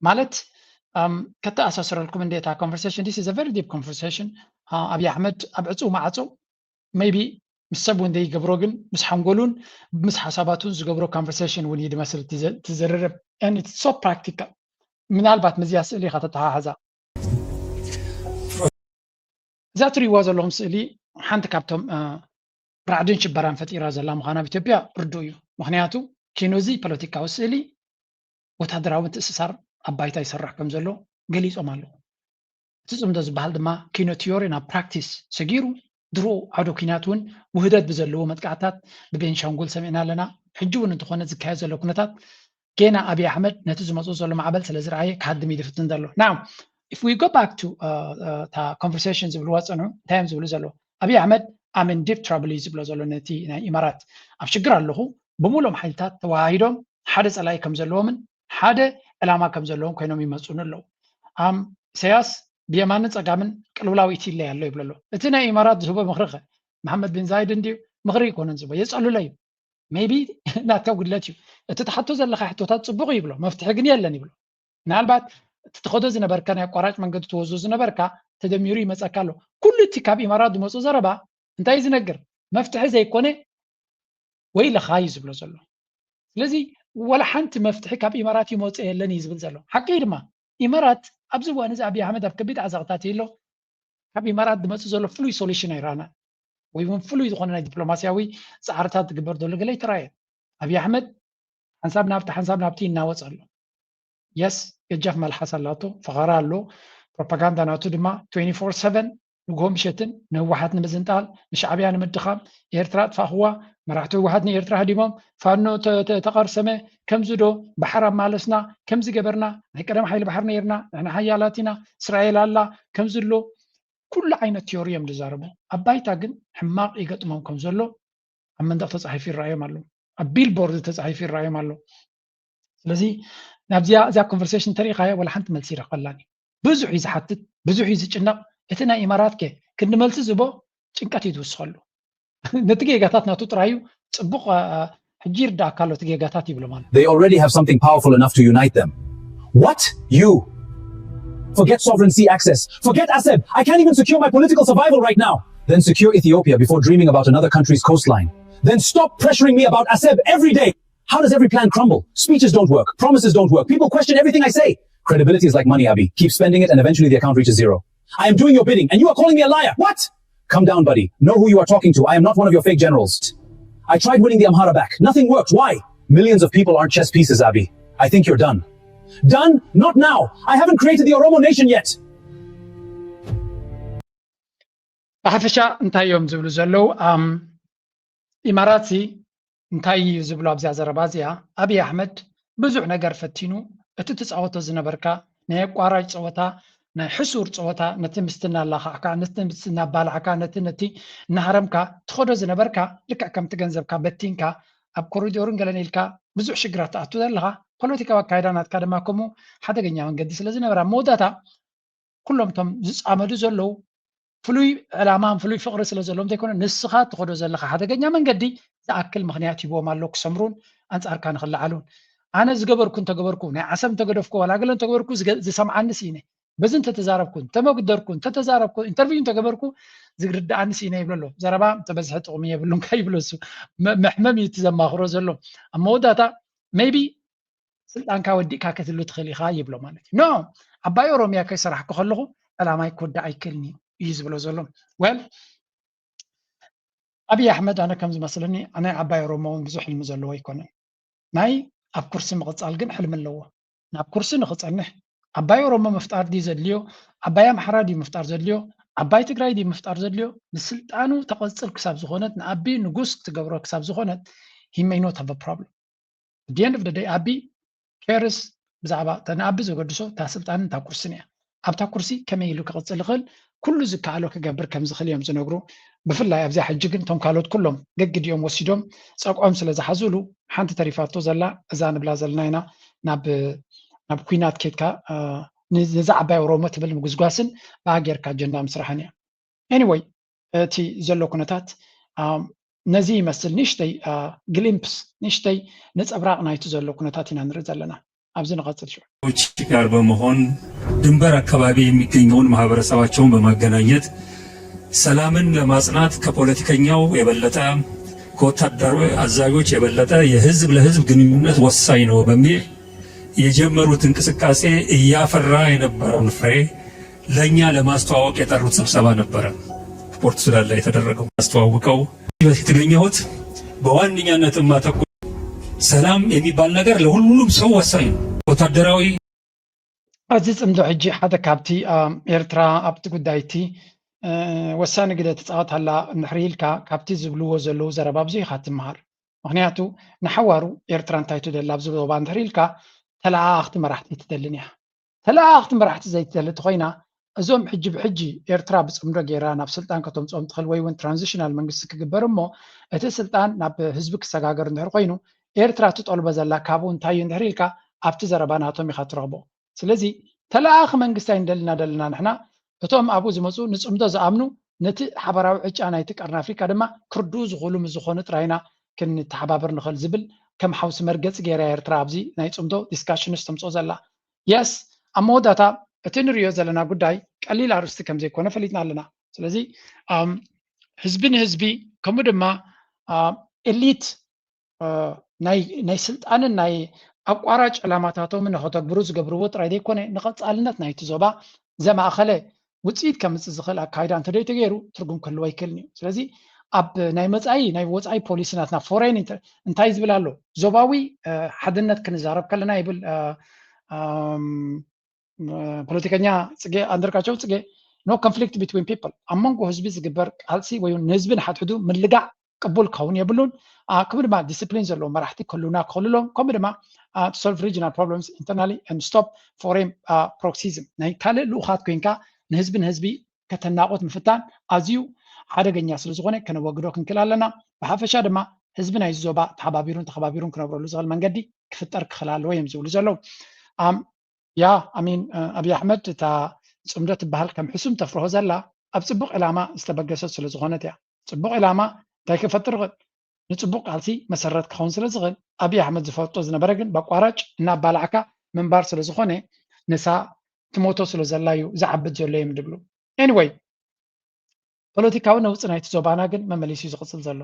ማለት፣ ኣም፣ ከተኣሳስረልኩም እንደ እታ ኮንቨርሴሽን፣ this is a very deep conversation። ኣ፣ ኣብይ ኣሕመድ ኣብ ዕጹው ማዕጾ ሜይቢ ምስ ሰብ እውን ዘይገብሮ ግን ምስ ሓንጎሉን ምስ ሓሳባቱን ዝገብሮ ኮንቨርሴሽን እውን እዩ ዝመስል እቲ ዘ-፣ እቲ ዝርርብ። And it's so practical። ምናልባት ምስዚኣ ስእሊ ኢኻ ተተሓሕዛ። እዛ ትሪእዋ ዘለኹም ስእሊ ሓንቲ ካብቶም፣ እ፣ ራዕድን ሽበራን ፈጢራ ዘላ ምዃና ኣብ ኢትዮጵያ ርዱእ እዩ። ምኽንያቱ ኪኖ እዚ ፖለቲካዊ ስእሊ ወታደራዊ ምትእስሳር ኣብ ባይታ ይሰርሕ ከም ዘሎ ገሊጾም ኣለዉ። እቲ ጽምዶ ዝበሃል ድማ ኪኖ ቲዮሪ ናብ ፕራክቲስ ሰጊሩ፣ ድሮ ዓውደ ኲናት እውን ውህደት ብዘለዎ መጥቃዕትታት ብቤንሻንጉል ሰሚዕና ኣለና። ሕጂ እውን እንተኾነ ዝካየድ ዘሎ ኩነታት ጌና ኣብይ ኣሕመድ ነቲ ዝመጽኦ ዘሎ ማዕበል ስለ ዝረኣየ ክሃድም እዩ ዝፍትን ዘሎ። Now, if we go back to, uh, uh, እታ ኮንቨርሴሽን ዝብልዋ ጸንሑ፣ እንታይ እዮም ዝብሉ ዘለዉ? ኣብይ ኣሕመድ I'm in deep trouble እዩ ዝብሎ ዘሎ ነቲ ናይ ኢማራት። ኣብ ሽግር ኣለኹ፣ ብምሉኦም ሓይልታት ተወሃሂዶም ሓደ ጸላኢ ከም ዘለዎምን ሓደ ዕላማ ከም ዘለዎም ኮይኖም ይመጹኒ ኣለዉ። ኣም፣ ኢሳያስ ብየማንን ጸጋምን ቅልውላው ኢትይለይ ኣሎ ይብሎ ኣሎ። እቲ ናይ ኢማራት ዝህቦ ምኽሪ ኸ? መሓመድ ቢን ዛይድ እንድዩ ምኽሪ ኣይኮነን ዝህቦ፣ የጸልሎ እዩ። ሜይቢ ናትካ ጉድለት እዩ። እቲ ትሓቶ ዘለኻ ሕቶታት ጽቡቕ እዩ ይብሎ፣ መፍትሒ ግን የለን ይብሎ። ምናልባት እቲ ትኸዶ ዝነበርካ ናይ ኣቋራጭ መንገዲ ትወስዶ ዝነበርካ ተደሚሩ ይመጸካ ኣሎ። ኩሉ እቲ ካብ ኢማራት ዝመጹ ዘረባ እንታይ እዩ ዝነግር? መፍትሒ ዘይኮነ ወይለኻ እዩ ዝብሎ ዘሎ። ስለዚ ወላ ሓንቲ መፍትሒ ካብ ኢማራት ይመጽእ የለን እዩ ዝብል ዘሎ። ሓቂ እዩ ድማ። ኢማራት ኣብዚ እዋን እዚ ኣብይ ኣሕመድ ኣብ ከቢድ ዓዘቕታት እዩ ኣሎ። ካብ ኢማራት ዝመጽእ ዘሎ ፍሉይ ሶሉሽን ኣይረኣናን። ወይ እውን ፍሉይ ዝኾነ ናይ ዲፕሎማስያዊ ጻዕርታት ዝግበር ዘሎ ገለ ኣይተራእየን። ኣብይ ኣሕመድ ሓንሳብ ናብቲ ሓንሳብ ናብቲ ይናወጽ ኣሎ። የስ፣ ገጃፍ መልሓስ ኣላቶ፣ ፈኸራ ኣሎ፣ ፕሮፓጋንዳ ናቱ ድማ ትዌንቲ ፎር ሰቨን ንግሆ ምሸትን ንህወሓት ንምዝንጣል፣ ንሻዕብያ ንምድኻም፣ ኤርትራ ኣጥፋእኽዋ፣ መራሕቲ ህወሓት ንኤርትራ ሃዲሞም፣ ፋኖ ተ-፣ ተ-፣ ተቐርሰመ፣ ከምዚ ዶ ባሕር ኣማለስና፣ ከምዚ ገበርና፣ ናይ ቀደም ሓይሊ ባሕር ነይርና፣ ንሕና ሓያላት ኢና፣ እስራኤል ኣላ፣ ከምዚ ኣሎ፣ ኩሉ ዓይነት ቲዮሪ እዮም ዝዛረቡ። ኣብ ባይታ ግን ሕማቕ ይገጥሞም ከም ዘሎ ኣብ መንደቕ ተጻሒፉ ይረኣዮም ኣሎ። ኣብ ቢልቦርድ ተጻሒፉ ይረኣዮም ኣሎ። ስለዚ ናብዚኣ፣ እዚኣ ኮንቨርሴሽን እንተሪኢኻዮ፣ ወላ ሓንቲ መልሲ ይረኽበላን እዩ። ብዙሕ እዩ ዝሓትት፣ ብዙሕ እዩ ዝጭነቕ። እቲ ናይ ኢማራት ከ ክንዲ መልሲ ዝቦ ጭንቀት እዩ ዝውስኸሉ። ነቲ ጌጋታት ናቱ ጥራዩ ጽቡቕ፣ ኣ፣ ሕጂ ይርዳእካ ኣሎ እቲ ጌጋታት ይብሎ ማለት። They already have something powerful enough to unite them. What? You? Forget sovereign sea access. Forget Asseb. I can't even secure my political survival right now. Then secure Ethiopia before dreaming about another country's coastline. Then stop pressuring me about Aseb every day. How does every plan crumble? Speeches don't work. Promises don't work. People question everything I say. Credibility is like money, Abiy. Keep spending it and eventually the account reaches zero. I am doing your bidding and you are calling me a liar. What? Come down, buddy. Know who you are talking to. I am not one of your fake generals. I tried winning the Amhara back. Nothing worked. Why? Millions of people aren't chess pieces, Abiy. I think you're done. Done? Not now. I haven't created the Oromo nation yet. ብሓፈሻ እንታይ እዮም ዝብሉ ዘለዉ? ኢማራት እንታይ እዩ ዝብሉ ኣብዚኣ ዘረባ እዚኣ? ኣብይ ኣሕመድ ብዙሕ ነገር ፈቲኑ፣ እቲ ትፃወቶ ዝነበርካ ናይ ኣቋራጭ ፀወታ፣ ናይ ሕሱር ፀወታ፣ ነቲ ምስቲ እናላኻዕካ፣ ነቲ ምስቲ እናባላዕካ፣ ነቲ ነቲ እናሃረምካ ትኸዶ ዝነበርካ፣ ልክዕ ከምቲ ገንዘብካ በቲንካ ኣብ ኮሪዶርን ገለን ኢልካ ብዙሕ ሽግራት ትኣቱ ዘለኻ፣ ፖለቲካዊ ኣካይዳ ናትካ ድማ ከምኡ ሓደገኛ መንገዲ ስለ ዝነበራ፣ መወዳእታ ኩሎም እቶም ዝፃመዱ ዘለዉ ፍሉይ ዕላማን ፍሉይ ፍቕሪ ስለ ዘለዎም ዘይኮነ፣ ንስኻ ትኸዶ ዘለኻ ሓደገኛ መንገዲ ዝኣክል ምኽንያት ሂብዎም ኣሎ ክሰምሩን ኣንጻርካ ንኽለዓሉን። ኣነ ዝገበርኩ እንተገበርኩ፣ ናይ ዓሰብ እንተገደፍኩ፣ ዋላ ገለ እንተገበርኩ ዝሰምዓኒ ስኢነ። በዚ እንተተዛረብኩ፣ እንተመግደርኩ፣ እንተተዛረብኩ፣ ኢንተርቪው እንተገበርኩ ዝርድኣኒ ስኢነ ይብሎ ኣሎ። ዘረባ እንተበዝሐ ጥቕሚ የብሉን ከይብሎ እሱ መሕመም እዩ እቲ ዘማኽሮ ዘሎ። ኣብ መወዳእታ ሜይቢ ስልጣንካ ወዲእካ ክትህሉ ትኽእል ኢኻ ይብሎ ማለት እዩ። ኖ ኣባይ ኦሮሚያ ከይሰራሕኩ ከለኹ ዕላማይ ክወዳእ ኣይክእልን እዩ እዩ ዝብሎ ዘሎ። ወል ኣብይ ኣሕመድ ኣነ ከም ዝመስለኒ ናይ ዓባይ ኦሮሞ እውን ብዙሕ ሕልሚ ዘለዎ ኣይኮነን። ናይ ኣብ ኩርሲ ምቕፃል ግን ሕልሚ ኣለዎ። ናብ ኩርሲ ንኽፀንሕ ዓባይ ኦሮሞ ምፍጣር ድዩ ዘድልዮ? ዓባይ ኣምሓራ ድዩ ምፍጣር ዘድልዮ? ዓባይ ትግራይ ድዩ ምፍጣር ዘድልዮ? ንስልጣኑ ተቐፅል ክሳብ ዝኾነት ንኣቢ ንጉስ ትገብሮ ክሳብ ዝኾነት he may not have a problem. At the end of the day ኣቢ cares ብዛዕባ እታ ንኣቢ ዘገድሶ እታ ስልጣንን እታ ኩርስን እያ። ኣብታ ኩርሲ ከመይ ኢሉ ክቕፅል ይኽእል፣ ኩሉ ዝከኣሎ ክገብር ከም ዝኽእል እዮም ዝነግሩ። ብፍላይ ኣብዚኣ ሕጂ ግን እቶም ካልኦት ኩሎም ገግዲኦም ወሲዶም ፀቅዖም ስለ ዝሓዙሉ ሓንቲ ተሪፋቶ ዘላ እዛ ንብላ ዘለና ኢና። ናብ ናብ ኩናት ኬድካ ነዛ ዓባይ ኦሮሞ ትብል ምጉስጓስን ብኣ ጌርካ ኣጀንዳ ምስራሕን እያ። Anyway እቲ ዘሎ ኩነታት ነዚ ይመስል። ንእሽተይ ግሊምፕስ ንእሽተይ ነፀብራቕ ናይቲ ዘሎ ኩነታት ኢና ንርኢ ዘለና። ኣብዚ ንቐፅል ሽዑ። ጋር በመሆን ድንበር አካባቢ የሚገኘውን ማህበረሰባቸውን በማገናኘት ሰላምን ለማጽናት ከፖለቲከኛው የበለጠ ከወታደራዊ አዛዦች የበለጠ የህዝብ ለህዝብ ግንኙነት ወሳኝ ነው በሚል የጀመሩት እንቅስቃሴ እያፈራ የነበረውን ፍሬ ለእኛ ለማስተዋወቅ የጠሩት ስብሰባ ነበረ። ፖርት ሱዳን ላይ የተደረገው አስተዋውቀው የተገኘሁት በዋነኛነት የማተኩረው ሰላም የሚባል ነገር ለሁሉም ሰው ወሳኝ ነው። ወታደራዊ ኣብዚ ፅምዶ ሕጂ ሓደ ካብቲ ኤርትራ ኣብቲ ጉዳይ እቲ ወሳኒ ግደ ትፃወት ኣላ እንድሕር ኢልካ ካብቲ ዝብልዎ ዘለዉ ዘረባ ብዙ ኢኻ ትምሃር። ምክንያቱ ንሓዋሩ ኤርትራ እንታይ ትደሊ ኣብዚ ዞባ እንድሕር ኢልካ ተለኣኣኽቲ መራሕቲ ኣይትደልን እያ። ተለኣኣኽቲ መራሕቲ ዘይትደሊ ተኮይና እዞም ሕጂ ብሕጂ ኤርትራ ብፅምዶ ገይራ ናብ ስልጣን ከተምፅኦም ትኽእል ወይ እውን ትራንዚሽናል መንግስቲ ክግበር እሞ እቲ ስልጣን ናብ ህዝቢ ክሰጋገር እንድሕር ኮይኑ ኤርትራ ትጠልቦ ዘላ ካብኡ እንታይ እዩ እንድሕር ኢልካ ኣብቲ ዘረባ ናቶም ኢኻ ትረኽቦ። ስለዚ ተለኣኣኺ መንግስቲ ኣይንደልና ደለና ንሕና እቶም ኣብኡ ዝመፁ ንፅምዶ ዝኣምኑ ነቲ ሓበራዊ ዕጫ ናይቲ ቀርኒ ኣፍሪካ ድማ ክርድኡ ዝኽእሉ ምስ ዝኾኑ ጥራይና ክንተሓባበር ንኽእል ዝብል ከም ሓውሲ መርገፂ ገይራ ኤርትራ ኣብዚ ናይ ፅምዶ ዲስካሽንስ ተምፅኦ ዘላ። የስ ኣብ መወዳእታ እቲ ንሪኦ ዘለና ጉዳይ ቀሊል ኣርእስቲ ከም ዘይኮነ ፈሊጥና ኣለና። ስለዚ ህዝቢ ንህዝቢ ከምኡ ድማ ኤሊት ናይ ስልጣንን ናይ ኣቋራጭ ዕላማታቶም ንኸተግብሩ ዝገብርዎ ጥራይ ዘይኮነ ንቐፃልነት ናይቲ ዞባ ዘማእኸለ ውፅኢት ከምፅእ ዝኽእል ኣካይዳ እንተደይ ተገይሩ ትርጉም ክህልዎ ኣይክእልን እዩ። ስለዚ ኣብ ናይ መፃኢ ናይ ወፃኢ ፖሊሲ ናትና ፎሬን እንታይ ዝብል ኣሎ ዞባዊ ሓድነት ክንዛረብ ከለና ይብል ፖለቲከኛ ፅጌ ኣንደርጋቸው ፅጌ no conflict between people ኣብ መንጎ ህዝቢ ዝግበር ቃልሲ ወይ ንህዝቢ ንሓድሕዱ ምልጋዕ ቅቡል ክኸውን የብሉን። ከምኡ ድማ ዲስፕሊን ዘለዎ መራሕቲ ክህልውና ክኽእሉ ኣለዎም። ከምኡ ድማ solve regional problems internally and stop foreign proxyism ናይ ካልእ ልኡኻት ኮይንካ ንህዝቢ ንህዝቢ ከተናቑት ምፍታን ኣዝዩ ሓደገኛ ስለ ዝኾነ ከነወግዶ ክንክእል ኣለና። ብሓፈሻ ድማ ህዝቢ ናይዚ ዞባ ተሓባቢሩን ተኸባቢሩን ክነብረሉ ዝኽእል መንገዲ ክፍጠር ክኽእል ኣለዎ እዮም ዝብሉ ዘለዉ። ያ ኣሚን ኣብይ ኣሕመድ እታ ፅምዶ ትበሃል ከም ሕሱም ተፍርሆ ዘላ ኣብ ፅቡቕ ዕላማ ዝተበገሰት ስለ ዝኾነት እያ። ፅቡቕ ዕላማ እንታይ ክፈጥር ይኽእል? ንፅቡቕ ቃልሲ መሰረት ክኸውን ስለ ዝኽእል ኣብይ ኣሕመድ ዝፈልጦ ዝነበረ ግን በቋራጭ እናባላዕካ ምንባር ስለ ዝኾነ ንሳ ትሞቶ ስለ ዘላ እዩ ዝዓብድ ዘሎ እዮም ዝብሉ። Anyway ፖለቲካዊ ነውፂ ናይቲ ዞባና ግን መመሊሱ እዩ ዝቕፅል ዘሎ።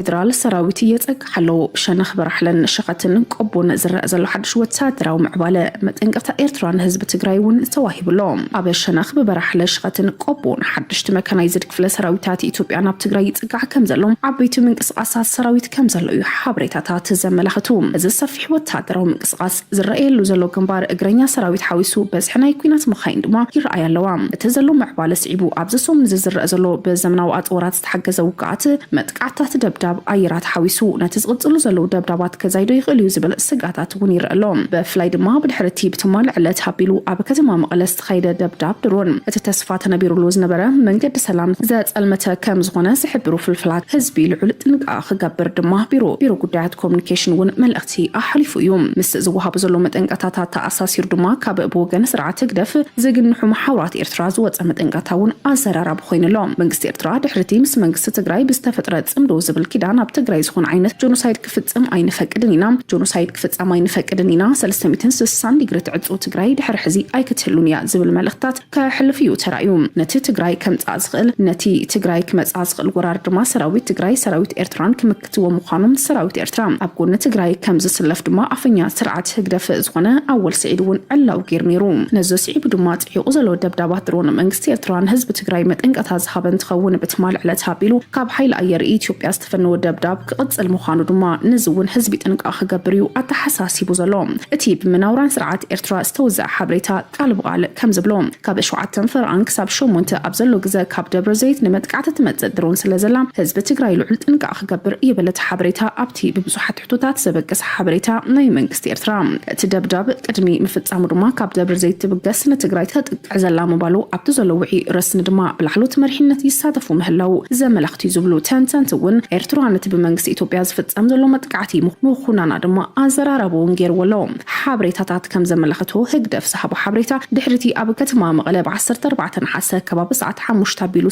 ፌደራል ሰራዊት የፀግሕ ኣሎ። ብሸነኽ በራሕለን ሸኸትን ቆቦን ዝረአ ዘሎ ሓድሽ ወታደራዊ ምዕባለ መጠንቀቕታ ኤርትራ ንህዝቢ ትግራይ እውን ተዋሂቡ ኣሎ። ኣብ ሸነኽ ብበራሕለ ሸኸትን ቆቦን ሓድሽቲ መካናይዝድ ክፍለ ሰራዊታት ኢትዮጵያ ናብ ትግራይ ይፅጋዕ ከም ዘሎ፣ ዓበይቲ ምንቅስቃሳት ሰራዊት ከም ዘሎ እዩ ሓበሬታታት ዘመላኽቱ። እዚ ሰፊሕ ወታደራዊ ምንቅስቃስ ዝረኣየሉ ዘሎ ግንባር እግረኛ ሰራዊት ሓዊሱ በዝሒ ናይ ኲናት መኻይን ድማ ይረኣያ ኣለዋ። እቲ ዘሎ ምዕባለ ስዒቡ ኣብዚ ሰሙን እዚ ዝረአ ዘሎ ብዘመናዊ ኣፅዋራት ዝተሓገዘ ውግኣት መጥቃዕታት ደብዳብ ኣየራት ሓዊሱ ነቲ ዝቕፅሉ ዘለዉ ደብዳባት ከዛይዶ ይኽእል እዩ ዝብል ስግኣታት እውን ይረአ ኣሎ። ብፍላይ ድማ ብድሕሪ እቲ ብትማሊ ዕለት ሃቢሉ ኣብ ከተማ መቐለ ዝተኻየደ ደብዳብ ድሮን እቲ ተስፋ ተነቢሩሉ ዝነበረ መንገዲ ሰላም ዘፀልመተ ከም ዝኾነ ዝሕብሩ ፍልፍላት ህዝቢ ልዑል ጥንቃቐ ክገብር ድማ ቢሮ ቢሮ ጉዳያት ኮሚኒኬሽን እውን መልእኽቲ ኣሕሊፉ እዩ። ምስ ዝወሃቡ ዘሎ መጠንቀታታት ተኣሳሲሩ ድማ ካብ ብወገን ስርዓት ህግደፍ ዝግንሑ መሓውራት ኤርትራ ዝወፀ መጠንቀታ እውን ኣዘራራቢ ኮይኑ ኣሎ። መንግስቲ ኤርትራ ድሕሪ እቲ ምስ መንግስቲ ትግራይ ብዝተፈጥረ ጽምዶ ዝብል ኪዳን ኣብ ትግራይ ዝኾነ ዓይነት ጆኖሳይድ ክፍጽም ኣይንፈቅድን ኢና፣ ጆኖሳይድ ክፍጸም ኣይንፈቅድን ኢና፣ ሰለስተ ሚእትን ስሳን ዲግሪ ትዕጾ ትግራይ ድሕሪ ሕዚ ኣይክትህሉን እያ ዝብል መልእኽታት ከሕልፍ እዩ ተራእዩ። ነቲ ትግራይ ከምጽኣ ዝኽእል ነቲ ትግራይ ክመጽኣ ዝኽእል ወራር ድማ ሰራዊት ትግራይ ሰራዊት ኤርትራን ክምክትዎ ምዃኖም ሰራዊት ኤርትራ ኣብ ጎኒ ትግራይ ከም ዝስለፍ ድማ ኣፈኛ ስርዓት ህግደፍ ዝኾነ ኣወል ስዒድ እውን ዕላው ገይሩ ነይሩ። ነዚ ስዒቡ ድማ ጽዒቑ ዘሎ ደብዳባት ድሮን መንግስቲ ኤርትራ ንህዝቢ ትግራይ መጠንቀታ ዝሃበ እንትኸውን ብትማሊ ዕለት ሃቢሉ ካብ ሓይሊ ኣየር ኢትዮጵያ ዝተፈነወ ደብዳብ ክቕጽል ምዃኑ ድማ ነዚ እውን ህዝቢ ጥንቃቐ ክገብር እዩ ኣተሓሳሲቡ ዘሎ። እቲ ብመናውራን ስርዓት ኤርትራ ዝተወዘዐ ሓበሬታ ቃል ብቓል ከም ዝብሎ ካብ ሸውዓተ ፈረቓን ክሳብ ሸሞንተ ኣብ ዘሎ ግዘ ካብ ደብረ ዘይት ንመጥቃዕቲ ትመጽእ ድሮን ስለ ዘላ ህዝቢ ትግራይ ልዑል ጥንቃቐ ክገብር ይብል እቲ ሓበሬታ። ኣብቲ ብብዙሓት ሕቶታት ዘበገሰ ሓበሬታ ናይ መንግስቲ ኤርትራ እቲ ደብዳብ ቅድሚ ምፍጻሙ ድማ ካብ ደብረ ዘይት ትብገስ ንትግራይ ተጥቅዕ ዘላ ምባሉ ኣብቲ ዘሎ ውዒ ረስኒ ድማ ብላዕሎት መሪሕነት ይሳተፉ ምህላው ዘመላኽት እዩ ዝብሉ ተንተንቲ እውን ኤርትራ ነቲ ብመንግስቲ ኢትዮጵያ ዝፍጸም ዘሎ መጥቃዕቲ ምኹናና ድማ ኣዘራራቢ እውን ገይርዎ ኣሎ። ሓበሬታታት ከም ዘመላኽቶ ህግደፍ ዝሃቦ ሓበሬታ ድሕሪቲ ኣብ ከተማ መቐለ ብ ዓሰርተ ኣርባዕተ ነሓሰ ከባቢ ሰዓት ሓሙሽተ ኣቢሉ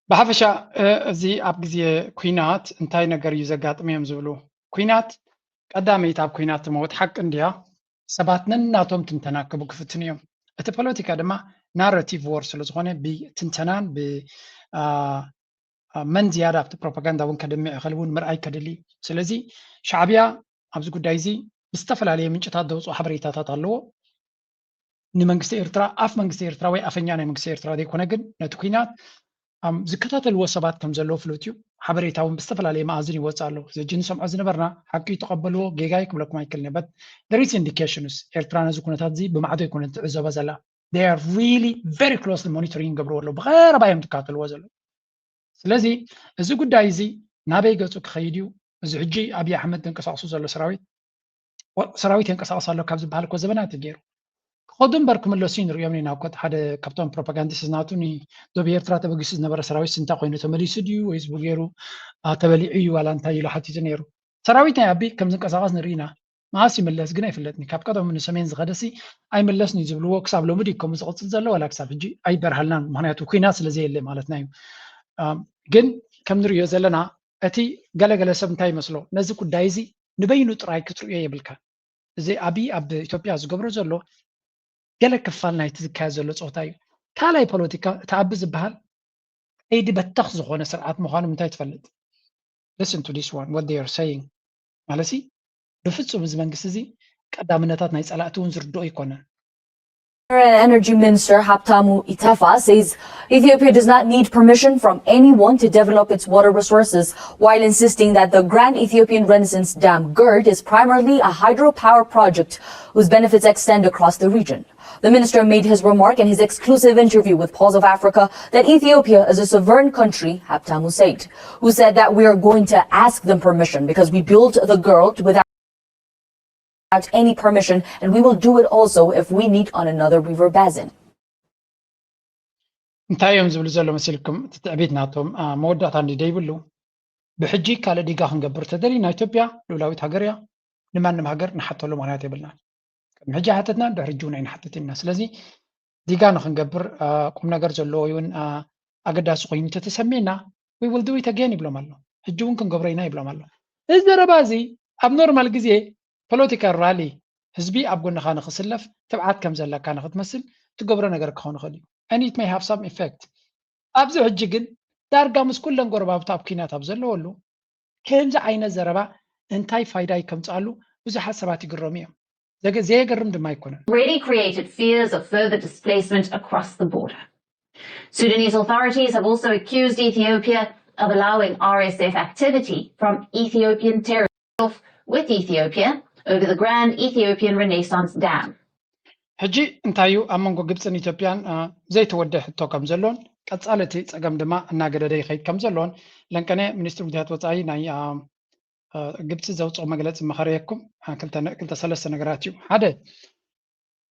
ብሓፈሻ እዚ ኣብ ግዜ ኲናት እንታይ ነገር እዩ ዘጋጥም እዮም ዝብሉ። ኲናት ቀዳመይቲ ኣብ ኲናት ትመውት ሓቂ እንድያ። ሰባት ነናቶም ትንተና ክቡ ክፍትኑ እዮም። እቲ ፖለቲካ ድማ ናረቲቭ ዎር ስለ ዝኾነ ብትንተናን ብመን ዝያዳ ኣብቲ ፕሮፓጋንዳ እውን ከድምዕ ይኽእል እውን ምርኣይ ከድሊ እዩ። ስለዚ ሻዕብያ ኣብዚ ጉዳይ እዚ ብዝተፈላለየ ምንጭታት ዘውፅኦ ሓበሬታታት ኣለዎ። ንመንግስቲ ኤርትራ ኣፍ መንግስቲ ኤርትራ ወይ ኣፈኛ ናይ መንግስቲ ኤርትራ ዘይኮነ ግን ነቲ ኲናት ዝከታተልዎ ሰባት ከም ዘለዉ ፍሉጥ እዩ። ሓበሬታ እውን ብዝተፈላለየ መኣዝን ይወፅእ ኣሎ። እዚ ሕጂ ንሰምዖ ዝነበርና ሓቂ እዩ ተቐበልዎ፣ ጌጋ እዩ ክብለኩም ኣይክእልን እየ። But there is indications ኤርትራ ነዚ ኩነታት እዚ ብማዕዶ ኣይኮነን ትዕዘቦ ዘላ። They are really very closely monitoring ይገብርዎ ኣለዉ። ብቐረባ እዮም ዝከታተልዎ ዘለዉ። ስለዚ እዚ ጉዳይ እዚ ናበይ ገፁ ክኸይድ እዩ? እዚ ሕጂ ኣብይ ኣሕመድ ተንቀሳቕሱ ዘሎ ሰራዊት ሰራዊት የንቀሳቕስ ኣሎ ካብ ዝበሃል እኮ ዘበናት እዩ ገይሩ። ክኸዱ እምበር ክምለሱ እዩ ንሪኦም ኢና እኮ። ሓደ ካብቶም ፕሮፓጋንዲስት ናቱ ንዶብ ኤርትራ ተበጊሱ ዝነበረ ሰራዊት ስንታ ኮይኑ ተመሊሱ ድዩ ወይስ ብገይሩ ተበሊዑ እዩ ዋላ እንታይ ኢሉ ሓቲቱ ነይሩ። ሰራዊት ናይ ኣቢ ከም ዝንቀሳቐስ ንርኢ ኢና። መዓስ ይምለስ ግን ኣይፍለጥን። ካብ ቀደሙ ንሰሜን ዝኸደሲ ኣይምለስን እዩ ዝብልዎ። ክሳብ ሎሚ ድዩ ከምኡ ዝቕፅል ዘሎ ዋላ ክሳብ ሕጂ ኣይበርሃልናን። ምክንያቱ ኲናት ስለ ዘየለ ማለትና እዩ። ግን ከም ንሪኦ ዘለና እቲ ገለገለ ሰብ እንታይ ይመስሎ ነዚ ጉዳይ እዚ ንበይኑ ጥራይ ክትርእዮ የብልካ። እዚ ኣብይ ኣብ ኢትዮጵያ ዝገብሮ ዘሎ ገለ ክፋል ናይቲ ዝካየድ ዘሎ ፀወታ እዩ። ካልኣይ ፖለቲካ እቲ ኣቢ ዝበሃል ከይዲ በተኽ ዝኾነ ስርዓት ምዃኑ ምንታይ ትፈልጥ? Listen to this one, what they are saying. ማለትሲ ብፍፁም እዚ መንግስቲ እዚ ቀዳምነታት ናይ ፀላእቲ እውን ዝርድኦ ኣይኮነን። Energy Minister Habtamu Itefa says Ethiopia does not need permission from anyone to develop its water resources, while insisting that the Grand Ethiopian Renaissance Dam, GERD, is primarily a hydropower project whose benefits extend across the region. The minister made his remark in his exclusive interview with Pulse of Africa that Ethiopia is a sovereign country, Habtamu said, who said that we are going to ask them permission because we built the GERD without any permission, and we will do it also if we need on another river basin. እንታይ እዮም ዝብሉ ዘሎ መሲልኩም? እቲ ትዕቢት ናቶም መወዳእታ እንዲ ደይብሉ። ብሕጂ ካልእ ዲጋ ክንገብር ተደሊና ኢትዮጵያ ልኡላዊት ሃገር እያ። ንማንም ሃገር ንሓተሉ ምክንያት የብልናን። ቅድሚ ሕጂ ሓተትና ድሕሪ ሕጂ እውን ኣይንሓትትን ኢና። ስለዚ ዲጋ ንክንገብር ቁም ነገር ዘለዎ ይውን ኣገዳሲ ኮይኑ ተተሰሚና we will do it again ይብሎም ኣሎ። ሕጂ እውን ክንገብሮ ኢና ይብሎም ኣሎ። እዚ ዘረባ እዚ ኣብ ኖርማል ግዜ ፖለቲካል ራሊ ህዝቢ ኣብ ጎንኻ ንክስለፍ ትብዓት ከም ዘለካ ንክትመስል ትገብሮ ነገር ክኸውን ይኽእል እዩ። And it may have some effect. ኣብዚ ሕጂ ግን ዳርጋ ምስ ኩለን ጎረባብቱ ኣብ ኲናት ኣብ ዘለወሉ ከምዚ ዓይነት ዘረባ እንታይ ፋይዳ ከምፅኣሉ ብዙሓት ሰባት ይግረሙ እዮም። ዘገ- ዘየገርም ድማ ኣይኮነን። already created fears of further displacement across the border. Sudanese authorities have also accused Ethiopia of allowing R S F activity from Ethiopian territory with Ethiopia over the Grand Ethiopian Renaissance Dam. ሕጂ እንታይ እዩ ኣብ መንጎ ግብፅን ኢትዮጵያን ዘይተወደ ሕቶ ከም ዘሎን ቀፃሊ እቲ ፀገም ድማ እናገደደ ይኸይድ ከም ዘሎን ለንቀነ ሚኒስትሪ ጉዳያት ወፃኢ ናይ ግብፂ ዘውፅኦ መግለፂ መኸረየኩም ክልተ ሰለስተ ነገራት እዩ። ሓደ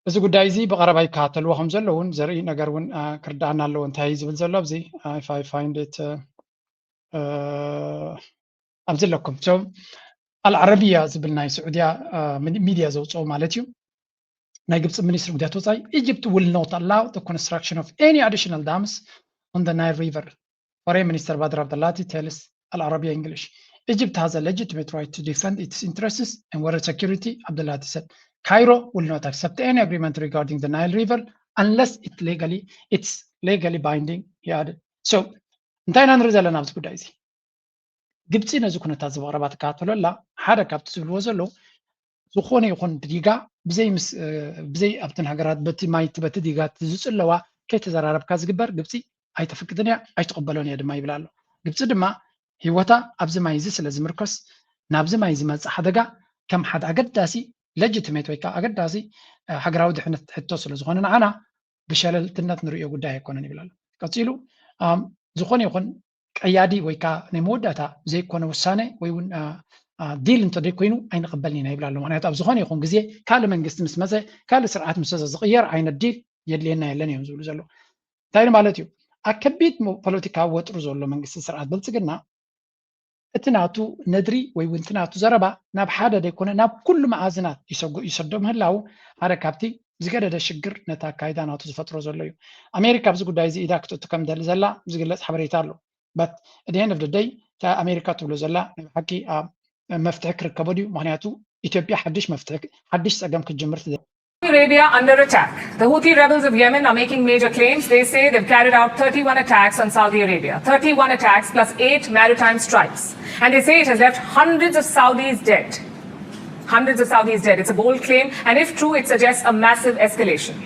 እዚ ጉዳይ እዚ ብቐረባ ይከታተልዎ ከም ዘለውን ዘርኢ ነገር እውን ክርዳኣና ኣለዎ። እንታይ ዝብል ዘሎ ኣብዚ find it ኣብዚ ኣለኩም። ኣልዓረቢያ ዝብል ናይ ስዑድያ ሚድያ ዘውፅኦ ማለት እዩ። ናይ ግብፂ ሚኒስትሪ ጉዳያት ወፃኢ Egypt will not allow the construction of any additional dams on the Nile River. Foreign Minister Badr Abdulati tells Al Arabiya English Egypt has a legitimate right to defend its interests and water security, Abdulati said. Cairo will not accept any agreement regarding the Nile River unless it legally it's legally binding, he added. So እንታይ ኢና ንርኢ ዘለና ኣብዚ ጉዳይ እዚ? ግብፂ ነዚ ኩነታት እዚ ብቐረባ ትከታተሎ ኣላ። ሓደ ካብቲ ዝብልዎ ዘለዉ ዝኾነ ይኹን ዲጋ ብዘይ ምስ ብዘይ ኣብተን ሃገራት በቲ ማይቲ በቲ ዲጋ ዝፅለዋ ከይተዘራረብካ ዝግበር ግብፂ ኣይተፍቅድን እያ ኣይትቕበሎን እያ ድማ ይብል ኣሎ። ግብፂ ድማ ህይወታ ኣብዚ ማይ እዚ ስለ ዝምርኮስ ናብዚ ማይ ዝመፅእ ሓደጋ ከም ሓደ ኣገዳሲ legitimate ወይ ከዓ ኣገዳሲ ሃገራዊ ድሕነት ሕቶ ስለ ዝኾነ ንዓና ብሸለልትነት ንርእዮ ጉዳይ ኣይኮነን ይብል ኣሎ። ቀፂሉ ዝኾነ ይኹን ቀያዲ ወይ ከዓ ናይ መወዳእታ ዘይኮነ ውሳነ ወይ እውን ዲል እንተደይ ኮይኑ ኣይንቕበልን ኢና ይብል ኣሎ። ምክንያቱ ኣብ ዝኾነ ይኹን ግዜ ካልእ መንግስቲ ምስ መፀ ካልእ ስርዓት ምስ ዝቕየር ዓይነት ዲል የድልየና የለን እዮም ዝብሉ ዘለዉ። እንታይ ማለት እዩ? ኣብ ከቢድ ፖለቲካዊ ወጥሪ ዘሎ መንግስቲ ስርዓት ብልፅግና እቲ ናቱ ነድሪ ወይ እውን እቲ ናቱ ዘረባ ናብ ሓደ ደይኮነ ናብ ኩሉ መኣዝናት ይሰዶ ምህላው ሓደ ካብቲ ዝገደደ ሽግር ነቲ ኣካይዳ ናቱ ዝፈጥሮ ዘሎ እዩ። ኣሜሪካ ኣብዚ ጉዳይ እዚ ኢዳ ክትእቱ ከም ደሊ ዘላ ዝግለፅ ሓበሬታ ኣሎ። But at the end of the day እታ ኣሜሪካ ትብሎ ዘላ ናይ ብሓቂ መፍትሒ ክርከቦ ድዩ? ምክንያቱ ኢትዮጵያ ሓድሽ መፍትሒ ሓድሽ ፀገም ክትጅምር ትደ Arabia under attack. The Houthi rebels of Yemen are making major claims. They say they've carried out thirty-one attacks on Saudi Arabia. Thirty-one attacks plus eight maritime strikes. And they say it has left hundreds of Saudis dead. Hundreds of Saudis dead. It's a bold claim, and if true, it suggests a massive escalation.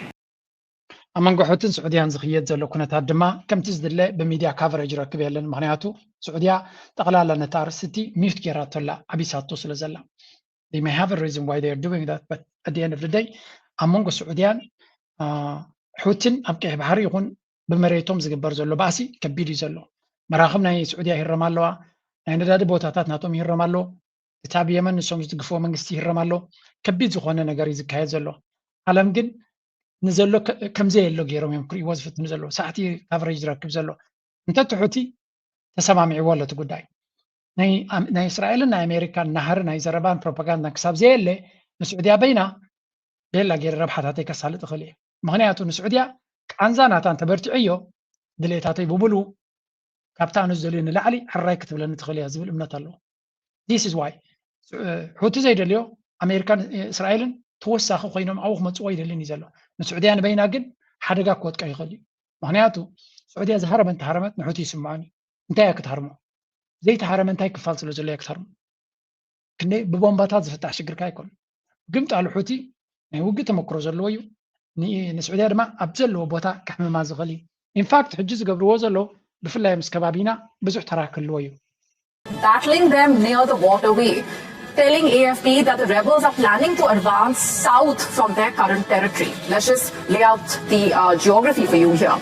ኣብ መንጎ ሑትን ስዑድያን ዝኽየድ ዘሎ ኩነታት ድማ ከምቲ ዝድለ ብሚድያ ካቨሬጅ ረክብ የለን። ምክንያቱ ስዑድያ ጠቕላላ ነታ ኣርእስቲ ሚዩት ጌራቶ ኣላ፣ ዓቢሳቶ ስለ ዘላ። They may have a reason why they are doing that, but at the end of the day ኣብ መንጎ ስዑድያን ሑትን ኣብ ቀይሕ ባሕሪ ይኹን ብመሬቶም ዝግበር ዘሎ ባእሲ ከቢድ እዩ ዘሎ። መራኽብ ናይ ስዑድያ ይህረም ኣለዋ። ናይ ነዳዲ ቦታታት ናቶም ይህረም ኣሎ። እቲ ኣብ የመን ንሶም ዝድግፍዎ መንግስቲ ይህረም ኣሎ። ከቢድ ዝኾነ ነገር እዩ ዝካየድ ዘሎ። ዓለም ግን ንዘሎ ከምዘየሎ ገይሮም እዮም ክርእይዎ ዝፍትኑ ዘለዉ። ሰዓቲ ካቨሬጅ ዝረክብ ዘሎ እንተ እቲ ሑቲ ተሰማሚዕዎ ኣሎ እቲ ጉዳይ። ናይ እስራኤልን ናይ ኣሜሪካን ናህሪ ናይ ዘረባን ፕሮፓጋንዳን ክሳብ ዘየለ ንስዑድያ በይና ቤላ ገይረ ረብሓታተይ ከሳልጥ እኽእል እየ። ምክንያቱ ንስዑድያ ቃንዛ ናታ እንተበርቲዐዮ ድሌታተይ ብምሉ ካብታ ኣነ ዝደልዮ ንላዕሊ ሕራይ ክትብለኒ ትኽእል እያ ዝብል እምነት ኣለዎ። This is why ሑቲ ዘይደልዮ ኣሜሪካን እስራኤልን ተወሳኺ ኮይኖም ኣብኡ ክመፅዎ ኣይደልን እዩ ዘሎ። ንስዑድያ ንበይና ግን ሓደጋ ክወድቃ ይኽእል እዩ። ምክንያቱ ስዑድያ ዝሃረመ እንተሃረመት ንሑቲ ይስምዖን እዩ። እንታይ እያ ክትሃርሞ? ዘይተሃረመ እንታይ ክፋል ስለ ዘሎ እያ ክትሃርሞ? ክንደይ ብቦምባታት ዝፍታሕ ሽግርካ ኣይኮን። ግምጣሉ ሑቲ ናይ ውግእ ተመክሮ ዘለዎ እዩ። ንስዑድያ ድማ ኣብ ዘለዎ ቦታ ከሕምማ ዝኽእል እዩ። ኢንፋክት ሕጂ ዝገብርዎ ዘለዉ ብፍላይ ምስ ከባቢና ብዙሕ ተራ ክህልዎ እዩ። Battling them near the waterway, telling A F P that the rebels are planning to advance south from their current territory. Let's just lay out the uh, geography for you here.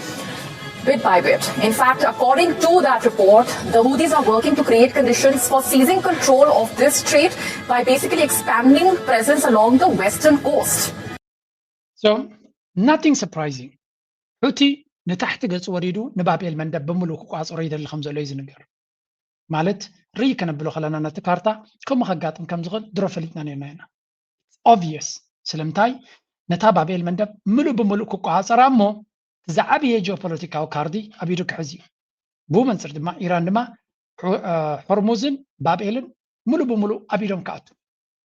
Bit by bit. In fact, according to that report, the Houthis are working to create conditions for seizing control of this strait by basically expanding presence along the western coast. So, nothing surprising. ሑቲ ንታሕቲ ገጹ ወሪዱ ንባብኤል መንደብ ብምሉእ ክቋጸሮ ይደሊ ከም ዘሎ እዩ ዝንገር። ማለት ርኢ ከነብሎ ከለና ነቲ ካርታ ከምኡ ከጋጥም ከም ዝኽእል ድሮ ፈሊጥና ነርና ኢና። Obvious ስለምንታይ ነታ ባብኤል መንደብ ምሉእ ብምሉእ ክቋጸራ እሞ እቲ ዝዓበየ ጂኦፖለቲካዊ ካርዲ ኣብ ኢዱ ክሕዝ እዩ። ብኡ መንፅር ድማ ኢራን ድማ ሆርሙዝን ባብኤልን ሙሉ ብሙሉ ኣብ ኢዶም ክኣቱ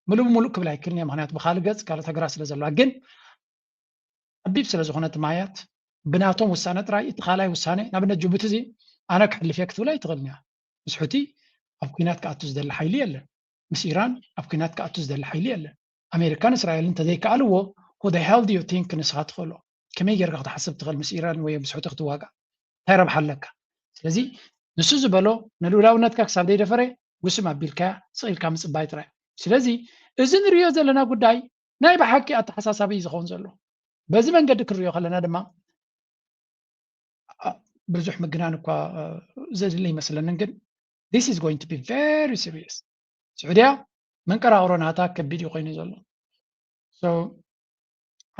ሙሉ ብሙሉ ክብል ኣይክልን እየ። ምክንያቱ ብካልእ ገፅ ካልኦት ሃገራት ስለ ዘለዋ ግን ጸቢብ ስለ ዝኾነ እቲ ማያት ብናቶም ውሳነ ጥራይ እቲ ካልኣይ ውሳነ ንኣብነት ጅቡቲ እዚ ኣነ ክሕልፍ እየ ክትብል ኣይትኽእልን እያ። ምስ ሑቲ ኣብ ኩናት ክኣቱ ዝደሊ ሓይሊ የለን። ምስ ኢራን ኣብ ኩናት ክኣቱ ዝደሊ ሓይሊ የለን። ኣሜሪካን እስራኤልን እንተዘይከኣልዎ who the hell do you think ንስኻ ትኽእሎ? ከመይ ጌርካ ክትሓስብ ትኽእል ምስ ኢራን ወይ ምስ ሑቲ ክትዋጋእ? እንታይ ረብሓ ኣለካ? ስለዚ ንሱ ዝበሎ ንልኡላውነትካ ክሳብ ዘይደፈረ ውስም ኣቢልካያ ስቕ ኢልካ ምፅባይ ጥራይ። ስለዚ እዚ ንሪኦ ዘለና ጉዳይ ናይ ብሓቂ ኣተሓሳሳቢ እዩ ዝኸውን ዘሎ። በዚ መንገዲ ክንሪኦ ከለና ድማ ብዙሕ ምግናን እኳ ዘድሊ ይመስለንን ግን this is going to be very serious። ስዑድያ መንቀራቕሮ ናታ ከቢድ እዩ ኮይኑ ዘሎ።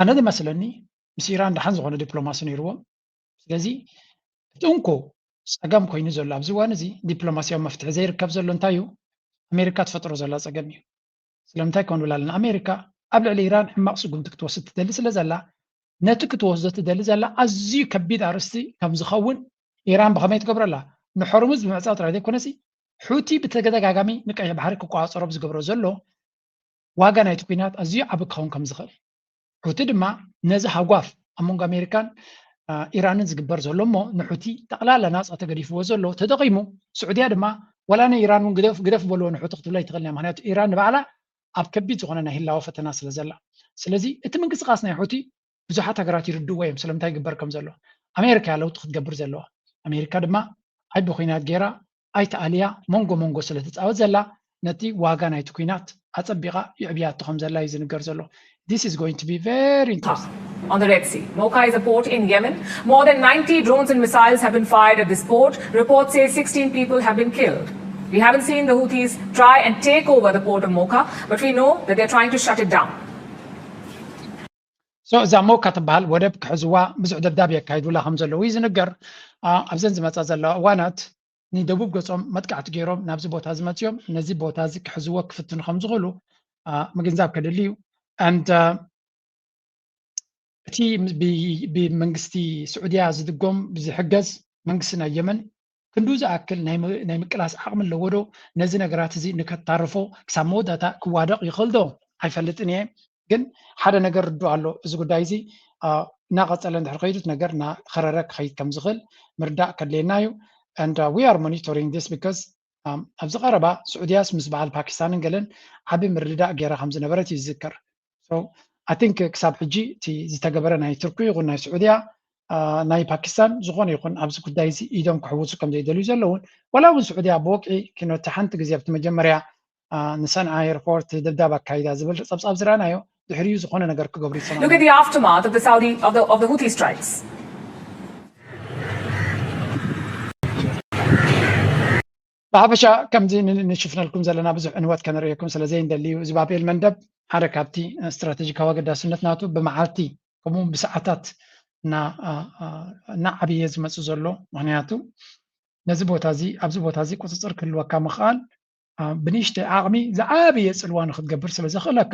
ኣነ ዝመስለኒ ምስ ኢራን ደሓን ዝኾነ ዲፕሎማሲ ነይርዎም። ስለዚ እቲ እንኮ ፀገም ኮይኑ ዘሎ ኣብዚ እዋን እዚ ዲፕሎማሲያዊ መፍትሒ ዘይርከብ ዘሎ እንታይ እዩ? ኣሜሪካ ትፈጥሮ ዘላ ፀገም እዩ። ስለምንታይ ከም ንብል ኣለና ኣሜሪካ ኣብ ልዕሊ ኢራን ሕማቕ ስጉምቲ ክትወስድ ትደሊ ስለ ዘላ ነቲ ክትወስዶ ትደሊ ዘላ ኣዝዩ ከቢድ ኣርእስቲ ከም ዝኸውን ኢራን ብኸመይ ትገብረላ ንሖርሙዝ ብምዕፃው ጥራይ ዘይኮነሲ ሑቲ ብተደጋጋሚ ንቀይሕ ባሕሪ ክቆፃፀሮ ብዝገብሮ ዘሎ ዋጋ ናይቲ ኩናት ኣዝዩ ዓቢ ክኸውን ከም ዝኽእል ሑቲ ድማ ነዚ ሃጓፍ ኣብ መንጎ ኣሜሪካን ኢራንን ዝግበር ዘሎ እሞ ንሑቲ ጠቕላላ ናፃ ተገዲፍዎ ዘሎ ተጠቒሙ ስዑድያ ድማ ወላ ናይ ኢራን እውን ግደፍ ግደፍ በልዎ ንሑቲ ክትብሎ ኣይትኽእልን እያ ምክንያቱ ኢራን ንባዕላ ኣብ ከቢድ ዝኾነ ናይ ህላወ ፈተና ስለ ዘላ ስለዚ እቲ ምንቅስቃስ ናይ ሑቲ ብዙሓት ሃገራት ይርድዎ እዮም ስለምንታይ ይግበር ከም ዘሎ ኣሜሪካ እያ ለውጢ ክትገብር ዘለዋ ኣሜሪካ ድማ ዓቢ ኩናት ገይራ ኣይትኣልያ መንጎ መንጎ ስለ ትፃወት ዘላ ነቲ ዋጋ ናይቲ ኩናት ኣፀቢቓ ይዕብያቶ ከም ዘላ እዩ ዝንገር ዘሎ this is going to be very interesting on the Red Sea. Mocha is a port in Yemen. More than ninety drones and missiles have been fired at this port. Reports say sixteen people have been killed. We haven't seen the Houthis try and take over the port of Mocha, but we know that they're trying to shut it down. so እዛ ሞካ ትበሃል ወደብ ክሕዝዋ ብዙሕ ደብዳብ የካይዱላ ከም ዘለዉ እዩ ዝንገር ኣብዘን ዝመፃ ዘለዋ እዋናት ንደቡብ ገፆም መጥቃዕቲ ገይሮም ናብዚ ቦታ ዝመፅኦም ነዚ ቦታ እዚ ክሕዝዎ ክፍትኑ ከም ዝኽእሉ ምግንዛብ ከድሊ እዩ and እቲ ብመንግስቲ ስዑድያ ዝድጎም ዝሕገዝ መንግስቲ ናይ የመን ክንዱ ዝኣክል ናይ ምቅላስ ዓቕሚ ኣለዎ ዶ ነዚ ነገራት እዚ ንከታርፎ ክሳብ መወዳእታ ክዋደቕ ይኽእል ዶ ኣይፈልጥን እየ ግን ሓደ ነገር ርዱ ኣሎ እዚ ጉዳይ እዚ እናቐፀለ እንድሕር ከይዱት ነገር እናኸረረ ክኸይድ ከም ዝኽእል ምርዳእ ከድልየና እዩ and uh, we are monitoring this because ኣብዚ ቀረባ ስዑድያስ ምስ በዓል ፓኪስታንን ገለን ዓቢ ምርድዳእ ገይራ ከም ዝነበረት እዩ ዝዝከር I think ክሳብ ሕጂ እቲ ዝተገበረ ናይ ቱርኪ ይኹን ናይ ስዑድያ ናይ ፓኪስታን ዝኾነ ይኹን ኣብዚ ጉዳይ እዚ ኢዶም ክሕውሱ ከም ዘይደልዩ ዘለውን ዋላ እውን ስዑድያ ብወግዒ ኪኖቲ ሓንቲ ግዜ ኣብቲ መጀመርያ ንሰንዓ ኤርፖርት ደብዳብ ኣካይዳ ዝብል ፀብፃብ ዝረኣናዮ ድሕሪኡ ዝኾነ ነገር ክገብሩ ይሰማ Look at the aftermath of the Saudi of the, of the Houthi strikes. ብሓፈሻ ከምዚ ንሽፍነልኩም ዘለና ብዙሕ ዕንወት ከነርእየኩም ስለ ዘይንደሊ እዩ እዚ ባቤል መንደብ ሓደ ካብቲ ስትራቴጂካዊ ኣገዳስነት ናቱ ብመዓልቲ ከምኡ ብሰዓታት እናዓብየ ዝመፅእ ዘሎ ምክንያቱ ነዚ ቦታ እዚ ኣብዚ ቦታ እዚ ቁፅፅር ክህልወካ ምኽኣል ብንእሽተይ ዓቕሚ ዝዓበየ ፅልዋ ንክትገብር ስለ ዘኽእለካ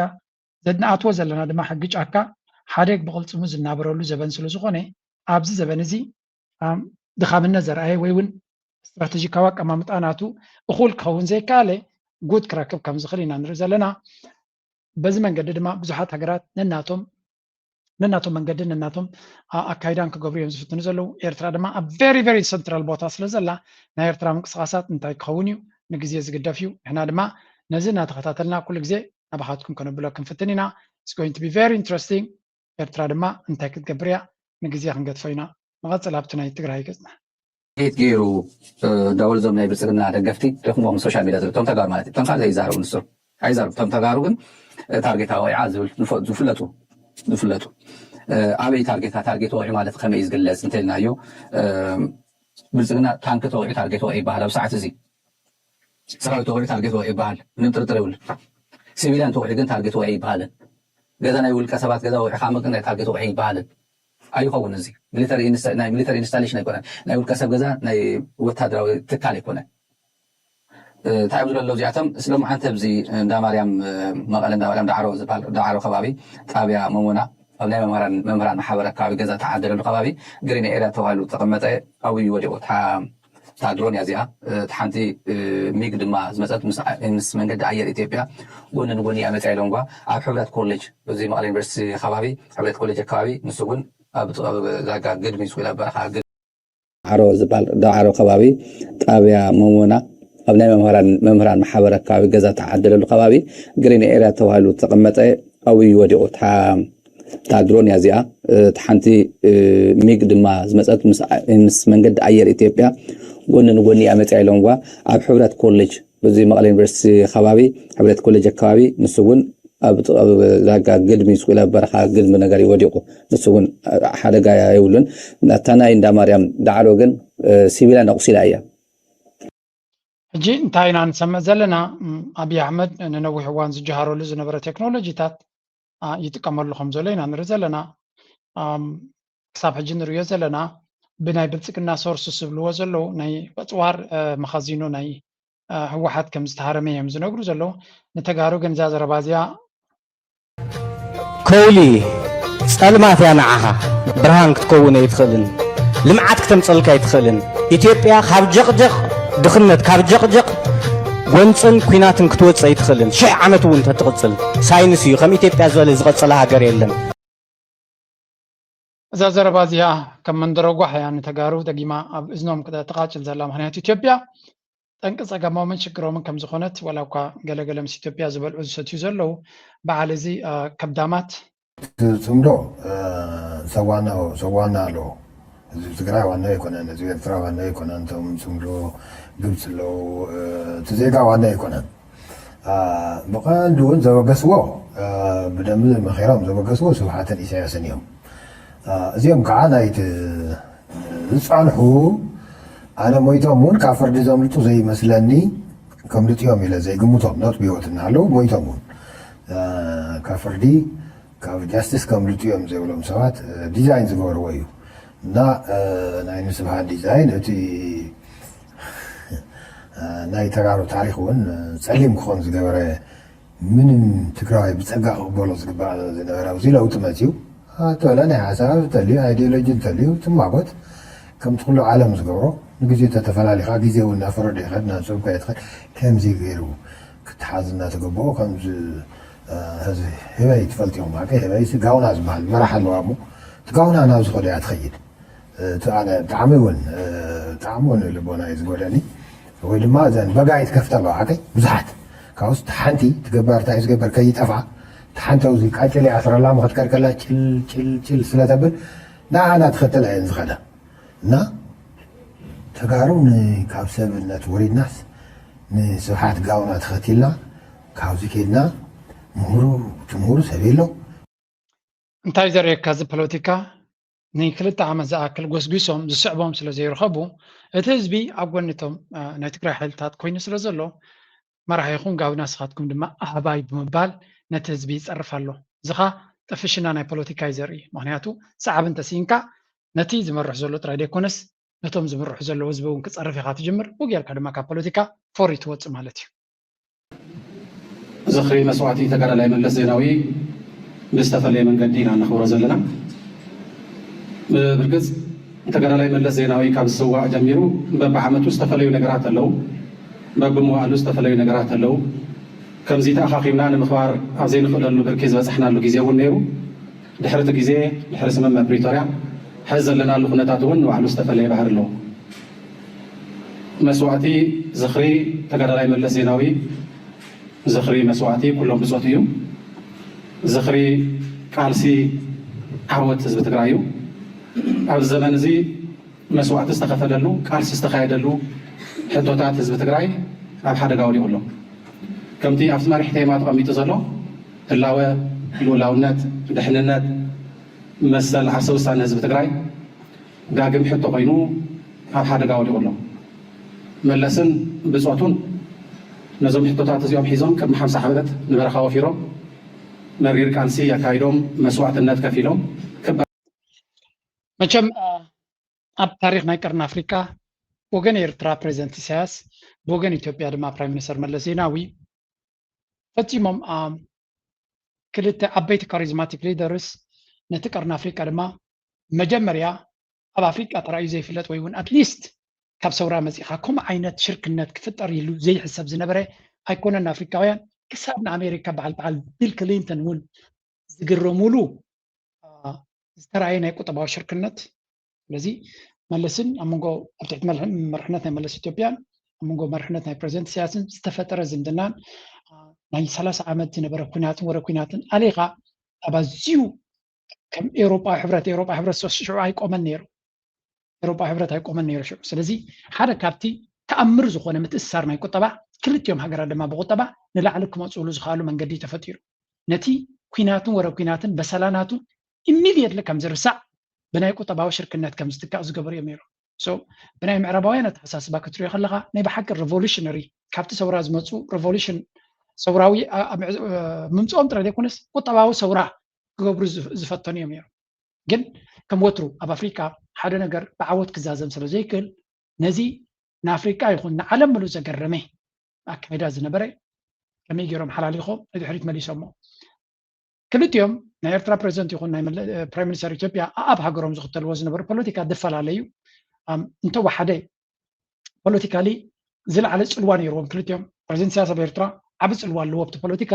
ዘድንኣትዎ ዘለና ድማ ሕጊ ጫካ ሓደ ብቕልፅሙ ዝናበረሉ ዘበን ስለ ዝኾነ ኣብዚ ዘበን እዚ ድኻምነት ዘርኣየ ወይ እውን ስትራቴጂካዊ ኣቀማምጣ ናቱ እኹል ክኸውን ዘይከኣለ ጉድ ክረክብ ከም ዝኽእል ኢና ንርኢ ዘለና በዚ መንገዲ ድማ ብዙሓት ሃገራት ነናቶም ነናቶም መንገዲ ነናቶም ኣካይዳን ክገብሩ እዮም ዝፍትኑ ዘለዉ ኤርትራ ድማ ኣብ very very central ቦታ ስለ ዘላ ናይ ኤርትራ ምንቅስቃሳት እንታይ ክኸውን እዩ ንግዜ ዝግደፍ እዩ ንሕና ድማ ነዚ እናተኸታተልና ኩሉ ግዜ ናባኻትኩም ከነብሎ ክንፍትን ኢና it's going to be very interesting ኤርትራ ድማ እንታይ ክትገብር እያ ንግዜ ክንገድፎ ኢና ንቐፅል ኣብቲ ናይ ትግራይ ገፅና ጌት ገይሩ እንዳበሉ ዞም ናይ ብልፅግና ደገፍቲ ደክሞም social media እቶም ተጋሩ ማለት እዩ እቶም ካልእ ዘይዛረቡ ንሱ ኣይዛረቡ እቶም ተጋሩ ግን ታርጌታ ወቂዓ ዝብል ዝፍለጡ ዝፍለጡ ኣበይ ታርጌታ ታርጌት ወቂዑ ማለት ከመይ እዩ ዝግለፅ እንተልናዮ ብልፅግና ታንክ ተወቂዑ ታርጌት ወቂዑ ይበሃል ኣብ ሰዓት እዚ ሰራዊት ተወቂዑ ታርጌት ወቂዑ ይበሃል ምንም ጥርጥር የብሉ ሲቪልያን ተወቂዑ ግን ታርጌት ወቂዑ ይበሃልን ገዛ ናይ ውልቀ ሰባት ገዛ ወቂዑ ካብ መቅን ናይ ታርጌት ወቂዑ ይበሃልን ኣይኸውን እዚ ናይ ሚሊተሪ ኢንስታሌሽን ኣይኮነን ናይ ውልቀ ሰብ ገዛ ናይ ወታደራዊ ትካል ኣይኮነን እንታይ እዮም ዝብለለው እዚኣቶም ስለምዓንተ ኣብዚ እንዳ ማርያም መቐለ እንዳ ማርያም ዳዕሮ ዝበሃል ዳዕሮ ከባቢ ጣብያ መሞና ኣብ ናይ መምህራን መምህራን ማሕበር ኣከባቢ ገዛ ተዓደለሉ ከባቢ ግሪን ኤርያ ተባሂሉ ተቐመጠ ኣብዩ ወዲቑ እታ ድሮን እያ እዚኣ እታ ሓንቲ ሚግ ድማ ዝመፀት ምስ መንገዲ ኣየር ኢትዮጵያ ጎኒ ንጎኒ እያ መፅያ ኢሎም ጓ ኣብ ሕብረት ኮሌጅ እዚ መቐለ ዩኒቨርሲቲ ከባቢ ሕብረት ኮሌጅ ኣከባቢ ንሱ እውን ኣብ ዛጋ ግድሚ ስኩላ በረኻ ግድሚ ዓሮ ዝበሃል ዳዓሮ ከባቢ ጣብያ መሞና ኣብ ናይ መምህራን መምህራን ማሕበር ኣካባቢ ገዛ ተዓደለሉ ከባቢ ግሪን ኤርያ ተባሂሉ ተቐመጠ ኣብዩ ወዲቑ። እታ ድሮን እያ እዚኣ። እቲ ሓንቲ ሚግ ድማ ዝመፀት ምስ መንገዲ ኣየር ኢትዮጵያ ጎኒ ንጎኒ እያ መፅያ ኢሎምዋ። ኣብ ሕብረት ኮሌጅ፣ በዚ መቐለ ዩኒቨርሲቲ ከባቢ፣ ሕብረት ኮሌጅ ኣካባቢ፣ ንሱ እውን ኣብ ዛጋ ግድሚ ስኩላ በረኻ ግድሚ ነገር እዩ ወዲቑ። ንሱ እውን ሓደጋ የብሉን። ናታ ናይ እንዳ ማርያም ዳዕሮ ግን ሲቪላን ኣቑሲላ እያ። ሕጂ እንታይ ኢና ንሰምዕ ዘለና? ኣብይ ኣሕመድ ንነዊሕ እዋን ዝጀሃረሉ ዝነበረ ቴክኖሎጂታት ይጥቀመሉ ከም ዘሎ ኢና ንርኢ ዘለና። ክሳብ ሕጂ ንርእዮ ዘለና ብናይ ብልፅግና ሶርስ ዝብልዎ ዘለዉ ናይ ኣፅዋር መኻዚኖ ናይ ህወሓት ከም ዝተሃረመ እዮም ዝነግሩ ዘለዉ። ንተጋሩ ግን እዛ ዘረባ እዚኣ ከውሊ ጸልማት እያ ንዓኻ፣ ብርሃን ክትከውን ኣይትኽእልን፣ ልምዓት ክተምጸልካ ኣይትኽእልን። ኢትዮጵያ ካብ ጀቕጀቕ ድኽነት፣ ካብ ጀቕጀቕ ጎንጽን ኲናትን ክትወጽእ ኣይትኽእልን። ሽሕ ዓመት እውን ተትቕጽል ሳይንስ እዩ። ከም ኢትዮጵያ ዝበለ ዝቐጸለ ሃገር የለን። እዛ ዘረባ እዚኣ ከም መንደረጓሕ እያ ንተጋሩ ደጊማ ኣብ እዝኖም ትቓጭል ዘላ። ምክንያቱ ኢትዮጵያ ጠንቂ ጸገሞምን ሽግሮምን ከም ዝኾነት፣ ዋላ እኳ ገለገለ ምስ ኢትዮጵያ ዝበልዑ ዝሰትዩ ዘለዉ፣ በዓል እዚ ከብዳማት ጽምዶ ሰብ ዋና ኣለዎ። ህዝቢ ትግራይ ዋና ኣይኮነን፣ ህዝቢ ኤርትራ ዋና ኣይኮነን፣ እቶም ጽምዶ ግብፂ ኣለዉ፣ እቲ ዜጋ ዋና ኣይኮነን። ብቐንዱ እውን ዘበገስዎ ብደንቢ መኺሮም ዘበገስዎ ስብሓትን ኢሳያስን እዮም። እዚኦም ከዓ ናይቲ ዝፀንሑ ኣነ ሞይቶም እውን ካብ ፍርዲ ዘምልጡ ዘይመስለኒ። ከምልጡ እዮም ኢለ ዘይግምቶም፣ ኖት ብህይወት እናሃለዉ ሞይቶም እውን ካብ ፍርዲ ካብ ጃስቲስ ከምልጡ እዮም ዘይብሎም ሰባት ዲዛይን ዝገበርዎ እዩ። እና ናይ ንስብሃት ዲዛይን እቲ ናይ ተጋሩ ታሪክ እውን ፀሊም ክኾን ዝገበረ ምንም ትግራዋይ ብፀጋ ክቕበሎ ዝግባእ ዝነበረ ኣብዚ ለውጢ መፅዩ ተለ ናይ ሓሳብ እንተልዩ ኣይዲዮሎጂ እንተልዩ ትማጎት ከምቲ ኩሉ ዓለም ዝገብሮ ንግዜ ተተፈላሊኻ ግዜ እውን እናፈረደ ይኸድ እናንፅብካ ይትኸድ ከምዚ ገይሩ ክትሓዝ እናተገበኦ ከምዚ ህበይ ትፈልጥዮም ማቀ ህበይ ጋውና ዝበሃል መራሕ ኣለዋ እሞ እቲ ጋውና ናብ ዝኸዶ እያ ትኸይድ እቲ ኣነ ብጣዕሚ እውን ብጣዕሚ እውን ልቦና እዩ ዝጎደኒ ወይ ድማ እዘን በጋይት ከፍታ ኣለዋ ሓቀይ ብዙሓት ካብኡስ ሓንቲ ትገበር እንታይ ዝገበር ከይጠፋ ሓንቲ ኣብዚ ቃጭል ይኣስረላ መኸትከርከላ ጭል ጭል ጭል ስለተብል ንዓና ትኸተላ እየን ዝኸዳ እና ተጋሩ ካብ ሰብነት ወሪድናስ ንስብሓት ጋውና ተኸቲልና ካብዚ ኬድና ምሁሩ ትምህሩ ሰብ የሎ እንታይ ዘርእየካ እዚ ፖለቲካ ንክልተ ዓመት ዝኣክል ጎስጒሶም ዝስዕቦም ስለ ዘይረኸቡ እቲ ህዝቢ ኣብ ጎኒ እቶም ናይ ትግራይ ሓይልታት ኮይኑ ስለ ዘሎ መራሒኹም ጋብና ስኻትኩም ድማ ኣህባይ ብምባል ነቲ ህዝቢ ይፀርፍ ኣሎ። እዚ ኸ ጥፍሽና ናይ ፖለቲካ እዩ ዘርኢ። ምኽንያቱ ሰዓቢ እንተስኢንካ ነቲ ዝመርሕ ዘሎ ጥራይ ዘይኮነስ ነቶም ዝምርሑ ዘለዉ ህዝቢ እውን ክፀርፍ ኢኻ ትጅምር። ብኡ ጌርካ ድማ ካብ ፖለቲካ ፎሪ ትወፅእ ማለት እዩ። ዝኽሪ መስዋእቲ ተጋዳላይ መለስ ዜናዊ ብዝተፈለየ መንገዲ ኢና ነኽብሮ ዘለና። ብርግፅ ተጋዳላይ መለስ ዜናዊ ካብ ዝስዋእ ጀሚሩ በብዓመቱ ዝተፈለዩ ነገራት ኣለዉ፣ በብመዋእሉ ዝተፈለዩ ነገራት ኣለዉ። ከምዚ ተኣኻኺብና ንምኽባር ኣብ ዘይንኽእለሉ ብርኪ ዝበፃሕናሉ ግዜ እውን ነይሩ። ድሕሪ እቲ ግዜ ድሕሪ ስምምዕ ፕሪቶርያ ሕዚ ዘለናሉ ኩነታት እውን ንባዕሉ ዝተፈለየ ባህሪ ኣለዎ። መስዋእቲ ዝኽሪ ተጋዳላይ መለስ ዜናዊ ዝኽሪ መስዋእቲ ኩሎም ብፆት እዩ። ዝኽሪ ቃልሲ ዓወት ህዝቢ ትግራይ እዩ። ኣብዚ ዘመን እዚ መስዋእቲ ዝተኸፈለሉ ቃልሲ ዝተኻየደሉ ሕቶታት ህዝቢ ትግራይ ኣብ ሓደጋ ወዲቑ ኣሎ። ከምቲ ኣብቲ መሪሕ ቴማ ተቐሚጡ ዘሎ ህላወ፣ ልኡላውነት፣ ድሕንነት፣ መሰል ዓርሰ ውሳነ ህዝቢ ትግራይ ዳግም ሕቶ ኮይኑ ኣብ ሓደጋ ወዲቑ ኣሎ። መለስን ብፆቱን ነዞም ሕቶታት እዚኦም ሒዞም ቅድሚ ሓምሳ ዓመት ንበረኻ ወፊሮም መሪር ቃልሲ ኣካይዶም መስዋእትነት ከፊሎም ክበ መቸም ኣብ ታሪክ ናይ ቀርኒ ኣፍሪካ ብወገን ኤርትራ ፕሬዚደንት ኢሳያስ ብወገን ኢትዮጵያ ድማ ፕራይም ሚኒስተር መለስ ዜናዊ ፈፂሞም ክልተ ዓበይቲ ካሪዝማቲክ ሊደርስ ነቲ ቀርኒ ኣፍሪቃ ድማ መጀመርያ ኣብ ኣፍሪቃ ተራእዩ ዘይፍለጥ ወይ እውን ኣትሊስት ካብ ሰውራ መፂኻ ከምኡ ዓይነት ሽርክነት ክፍጠር ኢሉ ዘይሕሰብ ዝነበረ ኣይኮነን ኣፍሪካውያን ክሳብ ንኣሜሪካ በዓል በዓል ቢል ክሊንተን እውን ዝግረሙሉ ዝተረኣየ ናይ ቁጠባዊ ሽርክነት። ስለዚ መለስን ኣብ መንጎ ኣብ ትሕቲ መርሕነት ናይ መለስ ኢትዮጵያን ኣብ መንጎ መርሕነት ናይ ፕሬዚደንት ኢሳያስን ዝተፈጠረ ዝምድናን ናይ ሰላሳ ዓመት ዝነበረ ኩናትን ወረ ኩናትን ኣሊኻ ኣብ ኣዝዩ ከም ኤውሮጳዊ ሕብረት ኤውሮጳ ሕብረት ሽዑ ኣይቆመን ነይሩ። ኤውሮጳ ሕብረት ኣይቆመን ነይሩ ሽዑ። ስለዚ ሓደ ካብቲ ተኣምር ዝኾነ ምትእስሳር ናይ ቁጠባ ክልቲኦም ሃገራት ድማ ብቁጠባ ንላዕሊ ክመፅሉ ዝኽኣሉ መንገዲ ተፈጢሩ። ነቲ ኩናትን ወረ ኩናትን በሰላናቱ ኢሚድየትሊ ከም ዝርሳዕ ብናይ ቁጠባዊ ሽርክነት ከም ዝትካእ ዝገበሩ እዮም ነይሩ። ብናይ ምዕራባውያን ኣተሓሳስባ ክትሪኦ ከለካ ናይ ብሓቂ ሬቮሉሽነሪ ካብቲ ሰውራ ዝመፁ ሬቮሉሽን ሰውራዊ ምምፅኦም ጥራይ ዘይኮነስ ቁጠባዊ ሰውራ ክገብሩ ዝፈተኑ እዮም ነይሩ። ግን ከም ወትሩ ኣብ ኣፍሪካ ሓደ ነገር ብዓወት ክዛዘም ስለ ዘይክእል ነዚ ንኣፍሪካ ይኹን ንዓለም ምሉእ ዘገረመ ኣካይዳ ዝነበረ ከመይ ገይሮም ሓላሊኾም ንድሕሪት መሊሶሞ። ክልቲኦም ናይ ኤርትራ ፕሬዚደንት ይኹን ናይ ፕራይም ሚኒስተር ኢትዮጵያ ኣብ ሃገሮም ዝኽተልዎ ዝነበሩ ፖለቲካ ዝፈላለዩ እንተወሓደ ፖለቲካሊ ዝለዓለ ፅልዋ ነይርዎም ክልቲኦም። ፕሬዚደንት ኢሳያስ ኣብ ኤርትራ ዓቢ ፅልዋ ኣለዎ ኣብቲ ፖለቲካ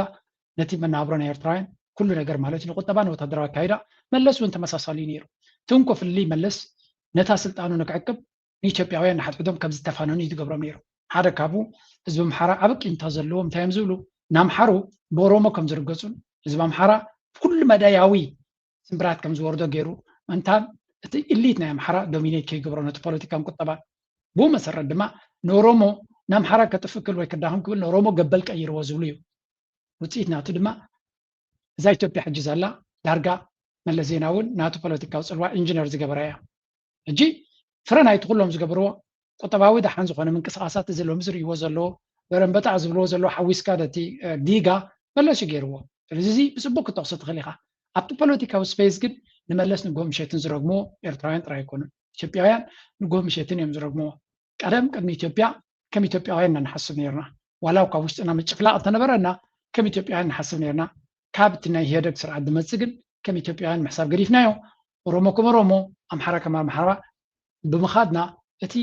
ነቲ መናብሮ ናይ ኤርትራውያን ኩሉ ነገር ማለት ንቁጠባ ንወታደራዊ ኣካይዳ። መለስ እውን ተመሳሳሊ ነይሩ። ትንኮ ፍልልይ መለስ ነታ ስልጣኑ ንክዕቅብ ንኢትዮጵያውያን ንሓድሕዶም ከም ዝተፋነኑ እዩ ዝገብሮም ነይሩ። ሓደ ካብኡ ህዝቢ ኣምሓራ ዓቢ ቂምታ ዘለዎም እንታይ እዮም ዝብሉ ንኣምሓሩ ብኦሮሞ ከም ዝርገፁን ህዝቢ ኣምሓራ ኩሉ መዳያዊ ስምብራት ከም ዝወርዶ ገይሩ ምእንታን እቲ ኢሊት ናይ ኣምሓራ ዶሚኔት ከይገብሮ ነቲ ፖለቲካን ቁጠባን ብኡ መሰረት ድማ ንኦሮሞ ንኣምሓራ ከጥፍእ ክብል ወይ ክዳኸም ክብል ንኦሮሞ ገበል ቀይርዎ ዝብሉ እዩ። ውፅኢት ናቱ ድማ እዛ ኢትዮጵያ ሕጂ ዘላ ዳርጋ መለስ ዜናውን ናቱ ፖለቲካዊ ፅልዋ ኢንጂነር ዝገበራ እያ። ሕጂ ፍረ ናይቲ ኩሎም ዝገብርዎ ቁጠባዊ ደሓን ዝኾነ ምንቅስቃሳት እዚ ሎሚ ዝርእይዎ ዘለዎ በረንበጣዕ ዝብልዎ ዘለዎ ሓዊስካ ነቲ ዲጋ መለስ እዩ ገይርዎ። ስለዚ እዚ ብፅቡቅ ክትጠቅሶ ትኽእል ኢኻ። ኣብቲ ፖለቲካዊ ስፔስ ግን ንመለስ ንግሆ ምሸትን ዝረግምዎ ኤርትራውያን ጥራይ ኣይኮኑን። ኢትዮጵያውያን ንግሆ ምሸትን እዮም ዝረግምዎ። ቀደም ቅድሚ ኢትዮጵያ ከም ኢትዮጵያውያን ኢና ንሓስብ ነይርና። ዋላ እኳ ውሽጥና ምጭፍላቕ እንተነበረና ከም ኢትዮጵያውያን ንሓስብ ነይርና። ካብ እቲ ናይ ኢህወደግ ስርዓት ዝመፅእ ግን ከም ኢትዮጵያውያን ምሕሳብ ገዲፍናዮ። ኦሮሞ ከም ኦሮሞ፣ ኣምሓራ ከም ኣምሓራ ብምኻድና እቲ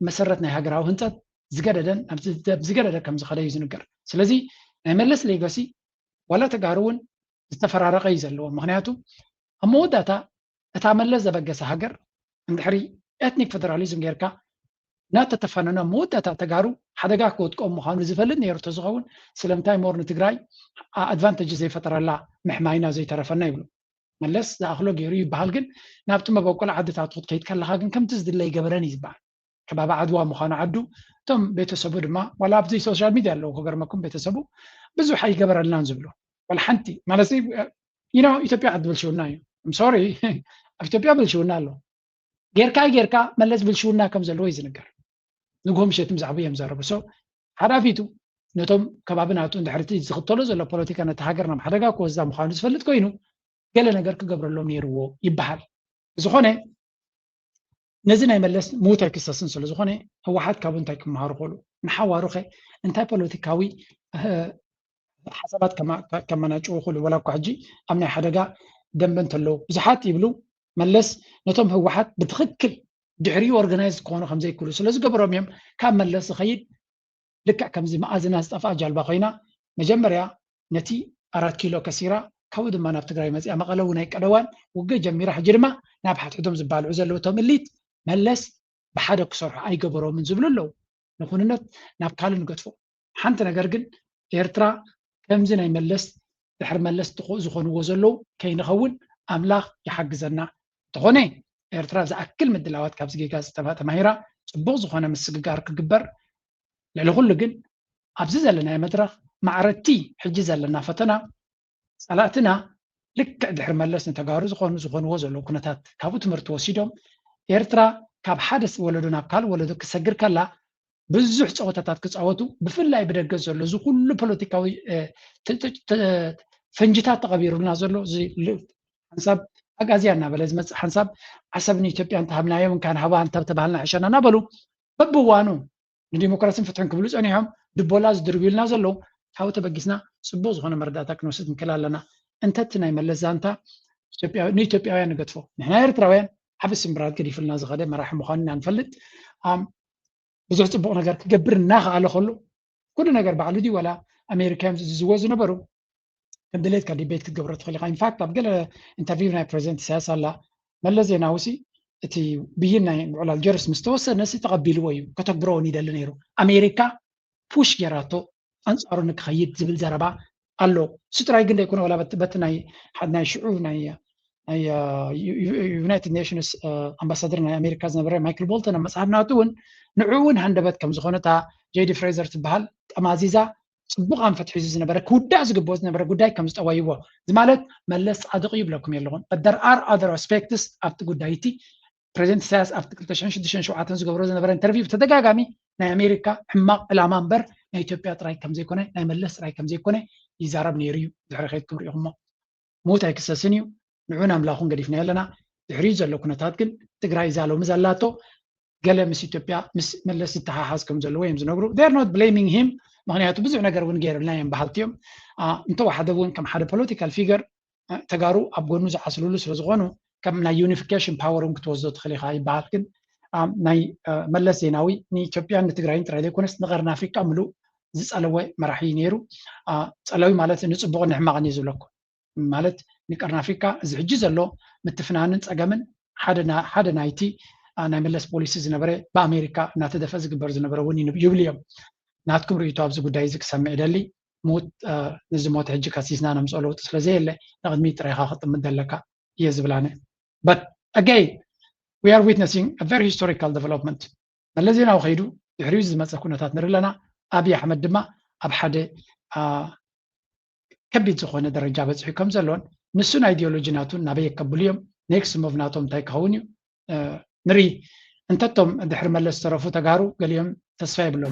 መሰረት ናይ ሃገራዊ ህንፀት ዝገደደን ዝገደደ ከም ዝኸደ እዩ ዝንገር። ስለዚ ናይ መለስ ሌጋሲ ዋላ ተጋሩ እውን ዝተፈራረቐ እዩ ዘለዎ። ምክንያቱ ኣብ መወዳእታ እታ መለስ ዘበገሰ ሃገር እንድሕሪ ኤትኒክ ፌደራሊዝም ጌርካ እናተተፋነኑ ኣብ መወዳእታ ተጋሩ ሓደጋ ክወድቆም ምዃኑ ዝፈልጥ ነይሩ ተዝኸውን ስለምንታይ ሞር ንትግራይ ኣድቫንቴጅ ዘይፈጠረላ ምሕማይና ዘይተረፈና ይብሉ። መለስ ዝኣኽሎ ገይሩ ይበሃል፣ ግን ናብቲ መበቆል ዓድታቱ ክትከይድ ከለኻ ግን ከምቲ ዝድለ ይገበረን እዩ ዝበሃል። ከባቢ ዓድዋ ምዃኑ ዓዱ እቶም ቤተሰቡ ድማ ዋላ ኣብዚ ሶሻል ሚድያ ኣለዉ ክገርመኩም ቤተሰቡ ብዙሕ ኣይገበረልናን ዝብሉ ዋላ ሓንቲ ማለት ኢትዮጵያ ዓዲ ብልሽውና እዩ። ሶሪ ኣብ ኢትዮጵያ ብልሽውና ኣሎ። ጌርካ ጌርካ መለስ ብልሽውና ከም ዘለዎ እዩ ዝንገር። ንግሆ ምሸት ብዛዕባ እዮም ዘረቡ። ሓዳፊቱ ነቶም ከባቢ ናቱ እንድሕርቲ ዝኽተሎ ዘሎ ፖለቲካ ነቲ ሃገር ናብ ሓደጋ ክወስዳ ምዃኑ ዝፈልጥ ኮይኑ ገለ ነገር ክገብረሎም ነይርዎ ይበሃል። ብዝኾነ ነዚ ናይ መለስ ምዉት ኣይክሰስን ስለ ዝኾነ ህወሓት ካብኡ እንታይ ክመሃሩ ክእሉ ንሓዋሩኸ እንታይ ፖለቲካዊ ሓሳባት ከመናጭው ክእሉ ወላ እኳ ሕጂ ኣብ ናይ ሓደጋ ደንበ እንተለዉ ብዙሓት ይብሉ። መለስ ነቶም ህወሓት ብትኽክል ድሕሪኡ ኦርጋናይዝ ክኾኑ ከም ዘይክእሉ ስለ ዝገበሮም እዮም ካብ መለስ ዝኸይድ ልክዕ ከምዚ መኣዝና ዝጠፍኣ ጃልባ ኮይና መጀመርያ ነቲ ኣራት ኪሎ ከሲራ ካብኡ ድማ ናብ ትግራይ መፅያ መቐለ እውን ኣይቀደዋን ውግእ ጀሚራ ሕጂ ድማ ናብ ሓድሕዶም ዝባልዑ ዘለዉ እቶም እሊት መለስ ብሓደ ክሰርሑ ኣይገበሮምን ዝብሉ ኣለዉ። ንኩንነት ናብ ካልእ ንገድፎ። ሓንቲ ነገር ግን ኤርትራ ከምዚ ናይ መለስ ድሕሪ መለስ ዝኾንዎ ዘለዉ ከይንኸውን ኣምላኽ ይሓግዘና። እንተኾነ ኤርትራ ዝኣክል ምድላዋት ካብዚ ጌጋ ዝተማ ተማሂራ ፅቡቕ ዝኾነ ምስግጋር ክግበር ልዕሊ ኩሉ ግን ኣብዚ ዘለናዮ መድረኽ ማዕረቲ ሕጂ ዘለና ፈተና ፀላእትና ልክዕ ድሕሪ መለስ ንተጋሩ ዝኾኑ ዝኾንዎ ዘለዉ ኩነታት ካብኡ ትምህርቲ ወሲዶም ኤርትራ ካብ ሓደ ወለዶ ናብ ካልእ ወለዶ ክሰግር ከላ ብዙሕ ፀወታታት ክፃወቱ ብፍላይ ብደገ ዘሎ እዚ ኩሉ ፖለቲካዊ ፈንጅታት ተቐቢሩልና ዘሎ ሓንሳብ ኣጋዝያ እናበለ ዝመፅእ ሓንሳብ ዓሰብ ንኢትዮጵያ እንተሃብናዮም እንካን ሃባ እንተተባሃልና ሕሸና እናበሉ በብዋኑ ንዲሞክራሲን ፍትሕን ክብሉ ፀኒሖም ድቦላ ዝድርብዩልና ዘለዉ ካብኡ ተበጊስና ፅቡቅ ዝኾነ መረዳእታ ክንወስድ ንክእል ኣለና። እንተቲ ናይ መለስ ዛንታ ንኢትዮጵያውያን ንገድፎ ንሕና ኤርትራውያን ዓብ ስምብራት ገዲፍልና ዝኸደ መራሒ ምዃኑ ኢና ንፈልጥ። ብዙሕ ፅቡቅ ነገር ክገብር እናኸኣለ ከሎ ኩሉ ነገር ባዕሉ ድዩ ዋላ ኣሜሪካ እዮም ዝዝዎ ዝነበሩ ከም ድሌትካ ዲቤት ክትገብሮ ትኽእል ኢኻ። ኢንፋክት ኣብ ገለ ኢንተርቪው ናይ ፕሬዚደንት ኢሳያስ ኣላ መለስ ዜናዊ ሲ እቲ ብይን ናይ ምዕላል ጀርስ ምስ ተወሰነ ሲ ተቐቢልዎ እዩ፣ ከተግብሮ እውን ይደሊ ነይሩ። ኣሜሪካ ፑሽ ጌራቶ ኣንጻሩ ንክኸይድ ዝብል ዘረባ ኣሎ። እሱ ጥራይ ግን ደይኮነ፣ ዋላ በቲ ናይ ሽዑ ናይ ናይ ዩናይትድ ኔሽንስ ኣምባሳደር ናይ ኣሜሪካ ዝነበረ ማይክል ቦልተን ኣብ መጽሓፍ ናቱ እውን ንዕኡ እውን ሃንደበት ከም ዝኾነ እታ ጄዲ ፍሬዘር ትበሃል ጠማዚዛ ጽቡቕ ኣንፈት ሒዙ ዝነበረ ክውዳእ ዝግብኦ ዝነበረ ጉዳይ ከም ዝጠወይዎ እዚ ማለት መለስ ጻድቕ እዩ ይብለኩም የለኹን። But there are other aspects ኣብቲ ጉዳይ እቲ ፕሬዚደንት ኢሳያስ ኣብቲ ክልተ ሽሕን ሽዱሽተን ሸውዓተን ዝገብሮ ዝነበረ ኢንተርቪው ብተደጋጋሚ ናይ ኣሜሪካ ሕማቕ ዕላማ እምበር ናይ ኢትዮጵያ ጥራይ ከም ዘይኮነ ናይ መለስ ጥራይ ከም ዘይኮነ ይዛረብ ነይሩ እዩ። ድሕሪ ከይድኩም ርኢኹሞ። ሞት ኣይክሰስን እዩ። ንዑን ኣምላኹን ገዲፍና ኣለና። ድሕሪኡ ዘሎ ኩነታት ግን ትግራይ እዛ ሎሚ ዘላቶ ገለ ምስ ኢትዮጵያ ምስ መለስ ዝተሓሓዝ ከም ዘለዎ እዮም ዝነግሩ። They're not blaming him፣ ምክንያቱ ብዙሕ ነገር እውን ገይርልና እዮም በሃልቲ እዮም። እንተወሓደ እውን ከም ሓደ ፖለቲካል ፊገር ተጋሩ ኣብ ጎኑ ዝዓስልሉ ስለ ዝኾኑ ከም ናይ ዩኒፊኬሽን ፓወር እውን ክትወስዶ ትኽእል ኢኻ ይበሃል። ግን ናይ መለስ ዜናዊ ንኢትዮጵያን ንትግራይን ጥራይ ዘይኮነስ ንቀርኒ ኣፍሪቃ ምሉእ ዝጸለወ መራሒ ነይሩ። ጸለዊ ማለት ንጽቡቕን ንሕማቕን እዩ ዝብለኩም። ማለት ንቀርኒ ኣፍሪካ እዚ ሕጂ ዘሎ ምትፍናንን ጸገምን ሓደ ናይቲ ናይ መለስ ፖሊሲ ዝነበረ ብኣሜሪካ እናተደፈ ዝግበር ዝነበረ እውን ይብሉ እዮም። ናትኩም ርእይቶ ኣብዚ ጉዳይ እዚ ክሰምዕ ይደሊ። ሞት ነዚ ሞት ሕጂ ከሲስና ነምፅኦ ለውጢ ስለዘየለ ንቅድሚት ጥራይካ ክጥምት ዘለካ እየ ዝብላነ። But again, we are witnessing a very historical development. መለስ ዜናዊ ከይዱ ድሕሪኡ ዝመፀ ኩነታት ንርኢ ኣለና። ኣብይ ኣሕመድ ድማ ኣብ ሓደ ከቢድ ዝኾነ ደረጃ በፂሑ ከም ዘሎን ንሱን ኣይዲዮሎጂ ናቱን ናበይ የከብሉ እዮም፣ ኔክስት ሞቭ ናቶም እንታይ ክኸውን እዩ ንርኢ። እንተቶም ድሕሪ መለስ ዝተረፉ ተጋሩ ገሊኦም ተስፋ የብሎም።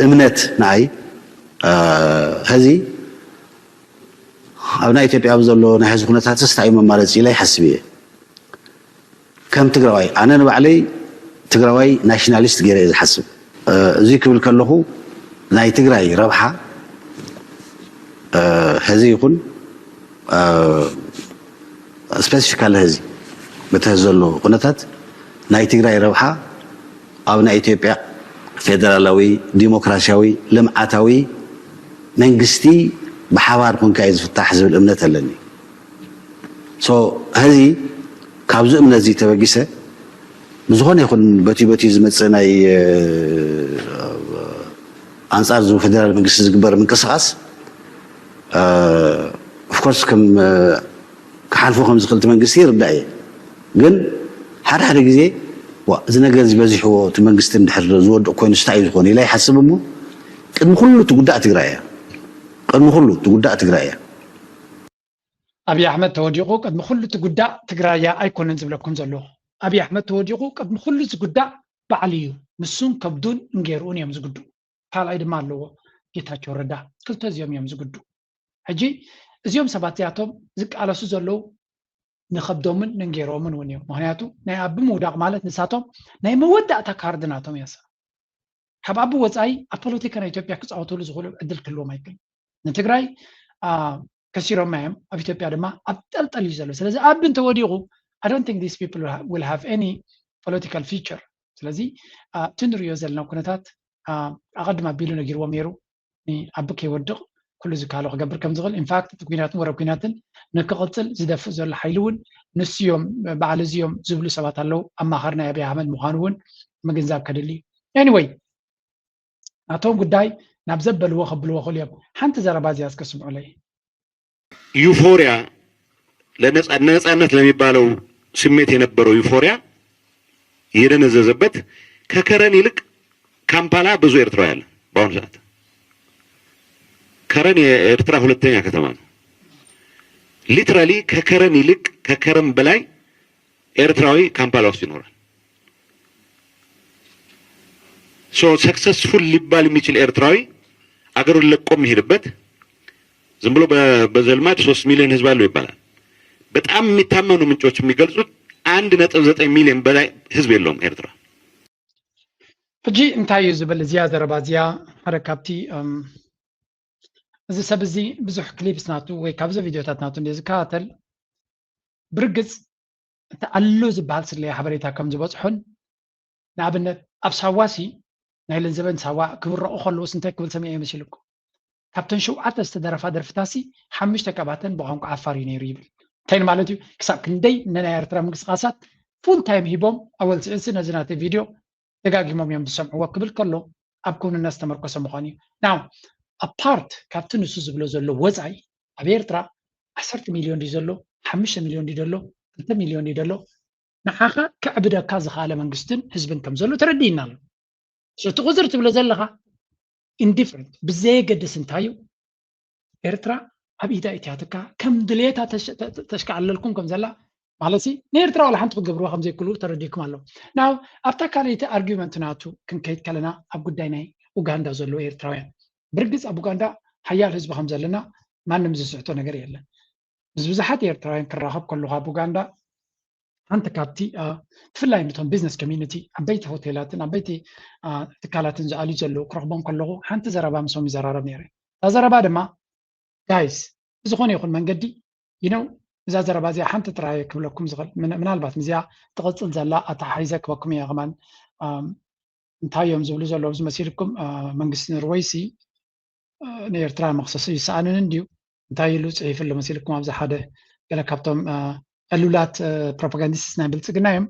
እምነት ንዓይ ሀዚ ኣብ ናይ ኢትዮጵያ ኣብ ዘሎ ናይ ሕዚ ኩነታትስ እንታይ እዩ መማረፂ ኢለ ይሓስብ እየ። ከም ትግራዋይ ኣነ ንባዕለይ ትግራዋይ ናሽናሊስት ገይረ እየ ዝሓስብ። እዚ ክብል ከለኹ ናይ ትግራይ ረብሓ ሀዚ ይኹን ስፔሲፊካሊ ሀዚ በቲ ዘሎ ኩነታት ናይ ትግራይ ረብሓ ኣብ ናይ ኢትዮጵያ ፌደራላዊ ዲሞክራሲያዊ ልምዓታዊ መንግስቲ ብሓባር ኮንካ እዩ ዝፍታሕ ዝብል እምነት ኣለኒ። ሶ ሀዚ ካብዚ እምነት እዚ ተበጊሰ ብዝኾነ ይኹን በቲ በቲ ዝመፅእ ናይ ኣንፃር እዚ ፌደራል መንግስቲ ዝግበር ምንቅስቃስ ኦፍኮርስ ከም ክሓልፎ ከም ዝኽእል እቲ መንግስቲ ይርዳእ እየ። ግን ሓደ ሓደ ግዜ ዋ እዚ ነገር እዚ በዚሕዎ እቲ መንግስቲ እንድሕር ዝወድቕ ኮይኑ ስታይ ዝኾነ ኢለ ይሓስብ እሞ ቅድሚ ኩሉ ትጉዳእ ትግራይ እያ። ቅድሚ ኩሉ ትጉዳእ ትግራይ እያ። ኣብይ ኣሕመድ ተወዲቑ ቅድሚ ኩሉ ትጉዳእ ትግራይ እያ ኣይኮነን ዝብለኩም ዘለኹ። ኣብይ ኣሕመድ ተወዲቑ ቅድሚ ኩሉ ዝጉዳእ ባዕሉ እዩ። ንሱን ከብዱን እንጌርኡን እዮም ዝጉድኡ። ካልኣይ ድማ ኣለዎ ጌታቸው ረዳ። ክልተ እዚኦም እዮም ዝጉድኡ። ሕጂ እዚኦም ሰባት እዚኣቶም ዝቃለሱ ዘለዉ ንኸብዶምን ንንጌሮምን እውን እዮም። ምክንያቱ ናይ ኣቢ ምውዳቕ ማለት ንሳቶም ናይ መወዳእታ ካርድ ናቶም እያ። ካብ ኣቢ ወፃኢ ኣብ ፖለቲካ ናይ ኢትዮጵያ ክፃወትሉ ዝኽእሉ ዕድል ክህልዎም ኣይክእልን። ንትግራይ ከሲሮማ እዮም፣ ኣብ ኢትዮጵያ ድማ ኣብ ጠልጠል እዩ ዘሎ። ስለዚ ኣቢ እንተወዲቑ I don't think these people will have any political future። ስለዚ እቲ ንሪኦ ዘለና ኩነታት ኣቐድም ኣቢሉ ነጊርዎም ነይሩ። ኣቢ ከይወድቕ ኩሉ ዝከኣሎ ክገብር ከም ዝኽእል ኢንፋክት እቲ ኩናትን ወረብ ኩናትን ንክቕፅል ዝደፍእ ዘሎ ሓይሊ እውን ንሱ እዮም በዓል እዚ እዮም ዝብሉ ሰባት ኣለዉ። ኣማኻሪ ናይ ኣብይ ኣሕመድ ምዃኑ እውን ምግንዛብ ከድሊ እዩ። ኤኒወይ ናቶም ጉዳይ ናብ ዘበልዎ ከብልዎ ክእሉ እዮም። ሓንቲ ዘረባ እዚኣ እስከ ስምዑለይ። ዩፎሪያ ለነጻ- ነጻነት ለሚባለው ስሜት የነበረው ዩፎሪያ የደነዘዘበት ከከረን ይልቅ ካምፓላ ብዙ ኤርትራዊ አለ። በአሁኑ ሰዓት ከረን የኤርትራ ሁለተኛ ከተማ ነው። ሊትራሊ ከከረን ይልቅ ከከረን በላይ ኤርትራዊ ካምፓላ ውስጥ ይኖራል። ሶ ሰክሰስፉል ሊባል የሚችል ኤርትራዊ አገሩን ለቆ የሚሄድበት ዝም ብሎ በዘልማድ ሶስት ሚሊዮን ህዝብ አለው ይባላል። በጣም የሚታመኑ ምንጮች የሚገልጹት አንድ ነጥብ ዘጠኝ ሚሊዮን በላይ ህዝብ የለውም ኤርትራ። ሕጂ እንታይ እዩ ዝብል እዚኣ ዘረባ እዚኣ ሓደ ካብቲ እዚ ሰብ እዚ ብዙሕ ክሊፕስ ናቱ ወይ ካብዚ ቪድዮታት ናቱ እንደ ዝከታተል ብርግፅ እቲ ኣሎ ዝበሃል ስለያ ሓበሬታ ከም ዝበፅሖን ንኣብነት ኣብ ሳዋሲ ናይ ለንዘበን ሳዋ ክብረቑ ከለውስ እንታይ ክብል ሰሚዐ ይመስልኩም? ካብተን ሸውዓተ ዝተደረፋ ደርፍታሲ ሓሙሽተ ካብኣተን ብቋንቋ ዓፋር እዩ ነይሩ ይብል። እንታይ ማለት እዩ? ክሳብ ክንደይ ንናይ ኤርትራ ምንቅስቃሳት ፉል ታይም ሂቦም፣ ኣወል ስዒድሲ ነዚ ናተይ ቪድዮ ደጋጊሞም እዮም ዝሰምዕዎ ክብል ከሎ ኣብ ክውንነት ዝተመርኮሰ ምዃኑ እዩ። ናው ኣፓርት ካብቲ ንሱ ዝብሎ ዘሎ ወፃኢ ኣብ ኤርትራ ዓሰርተ ሚልዮን ድዩ ዘሎ፣ ሓሙሽተ ሚልዮን ድዩ ዘሎ፣ ክልተ ሚልዮን ድዩ ዘሎ፣ ንዓኻ ከዕብደካ ዝኽኣለ መንግስትን ህዝብን ከም ዘሎ ተረዲእና ኣሎ። So እቲ ቁፅሪ ትብሎ ዘለኻ ኢንዲፍረንት ብዘየገድስ እንታይ እዩ ኤርትራ ኣብ ኢዳ እትያትካ ከም ድሌታ ተሽ- ተ- ተ- ተሽከዓለልኩም ከም ዘላ ማለት ሲ ንኤርትራ ዋላ ሓንቲ ክገብርዋ ከም ዘይክእሉ ተረዲእኩም ኣሎ። ናው ኣብታ ካልኣይቲ ኣርጊመንት ናቱ ክንከይድ ከለና ኣብ ጉዳይ ናይ ኡጋንዳ ዘለዉ ኤርትራውያን ብርግፅ ኣብ ኡጋንዳ ሓያል ህዝቢ ከም ዘለና ማንም ዝስሕቶ ነገር የለን። ምስ ብዙሓት ኤርትራውያን ክራኸብ ከለኹ ኣብ ኡጋንዳ ሓንቲ ካብቲ አ፣ ብፍላይ ነቶም ቢዝነስ ኮሚኒቲ ዓበይቲ ሆቴላትን ዓበይቲ አ፣ ትካላትን ዝኣልዩ ዘለዉ ክረኽቦም ከለኹ ሓንቲ ዘረባ ምስኦም ይዘራረብ ነይረ። እታ ዘረባ ድማ ጋይስ ብዝኾነ ይኹን መንገዲ you know እዛ ዘረባ እዚኣ ሓንቲ ጥራይ ክብለኩም ዝኽእል ምና- ምናልባት ምስዚኣ ትቕፅል ዘላ ኣተሓሒዘ ክበኩም እየ ከማን ኣም፣ እንታይ እዮም ዝብሉ ዘለዉ ዝመሲልኩም አ፣ መንግስቲ ኖርወይ ሲ አ፣ ንኤርትራ መኽሰሲ ይሰኣንን እንድዩ እንታይ ኢሉ ፅሒፉ ኣሎ መሲልኩም ኣብዚ ሓደ ገለ ካብቶም አ፣ ዕሉላት አ፣ ፕሮፓጋንዲስት ናይ ብልፅግና እዮም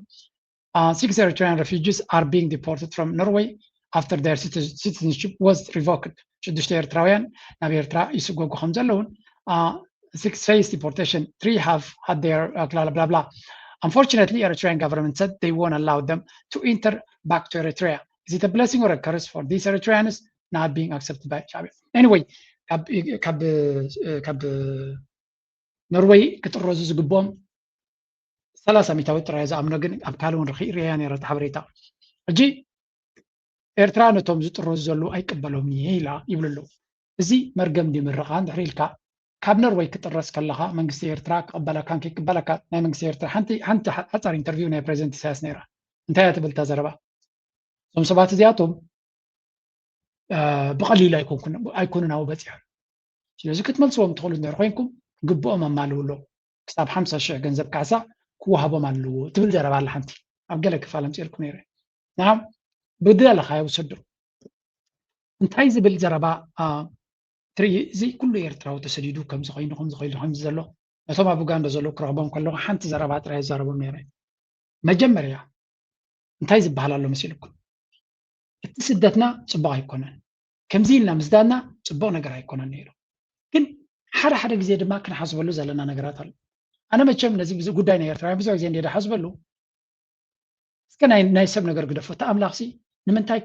Uh, six Eritrean refugees are being deported from Norway after their citi- citizenship was revoked. ሽዱሽተ ኤርትራውያን ናብ ኤርትራ ይስጎጉ ከም ዘለውን uh, six face deportation, three have had their uh, blah, blah, blah, blah. Unfortunately, Eritrean government said they won't allow them to enter back to Eritrea. Is it a blessing or a curse for these Eritreans not being accepted by Shabia? Anyway, ካብ ካብ እ፣ ካብ ኖርወይ ክጥረዙ ዝግብኦም ሰላሳ ሚታዊ ጥራይ ዝኣምኖ ግን ኣብ ካልእ እውን ርኢያ ነረ እቲ ሓበሬታ ሕጂ ኤርትራ ነቶም ዝጥረዙ ዘለዉ ኣይቅበሎም እየ ኢላ ይብሉ ኣለዉ። እዚ መርገም ድዩ ምርቓ እንድሕር ኢልካ ካብ ኖርወይ ክጥረስ ከለኻ መንግስቲ ኤርትራ ክቕበለካን ከይቅበለካ ናይ መንግስቲ ኤርትራ ሓንቲ ሓንቲ ሓፃር ኢንተርቪው ናይ ፕሬዚደንት ኢሳያስ ነይራ እንታይ እያ ትብል እታ ዘረባ እዞም ሰባት እዚኣቶም ብቐሊሉ ኣይኮኑን ኣብኡ በፂሖም ስለዚ ክትመልስዎም ትኽእሉ እንድሕር ኮይንኩም ግብኦም ኣማልውሎ ክሳብ ሓምሳ ሽሕ ገንዘብ ካሕሳ ክወሃቦም ኣለዎ ትብል ዘረባ ኣላ ሓንቲ ኣብ ገለ ክፋል ኣምፅኤልኩም ነይረ ናብ ብደለኻዮ ውሰዱ እንታይ ዝብል ዘረባ ትርኢ እዚ ኩሉ ኤርትራዊ ተሰዲዱ ከምዚ ኮይኑ ከምዚ ኮይኑ ከምዚ ዘሎ ነቶም ኣብ ኡጋንዳ ዘለዉ ክረኽቦም ከለኹ ሓንቲ ዘረባ ጥራይ ይዛረቦም ነይረ መጀመርያ እንታይ ዝበሃል ኣሎ መሲልኩም እቲ ስደትና ፅቡቕ ኣይኮነን ከምዚ ኢልና ምስዳና ፅቡቕ ነገር ኣይኮነን ነይሩ ግን ሓደ ሓደ ግዜ ድማ ክንሓስበሉ ዘለና ነገራት ኣሎ ኣነ መቸም ነዚ ጉዳይ ናይ ኤርትራውያን ብዙሕ ግዜ እንደ ሓስበሉ እስከ ናይ ሰብ ነገር ግደፎ እቲ ኣምላኽሲ ንምንታይ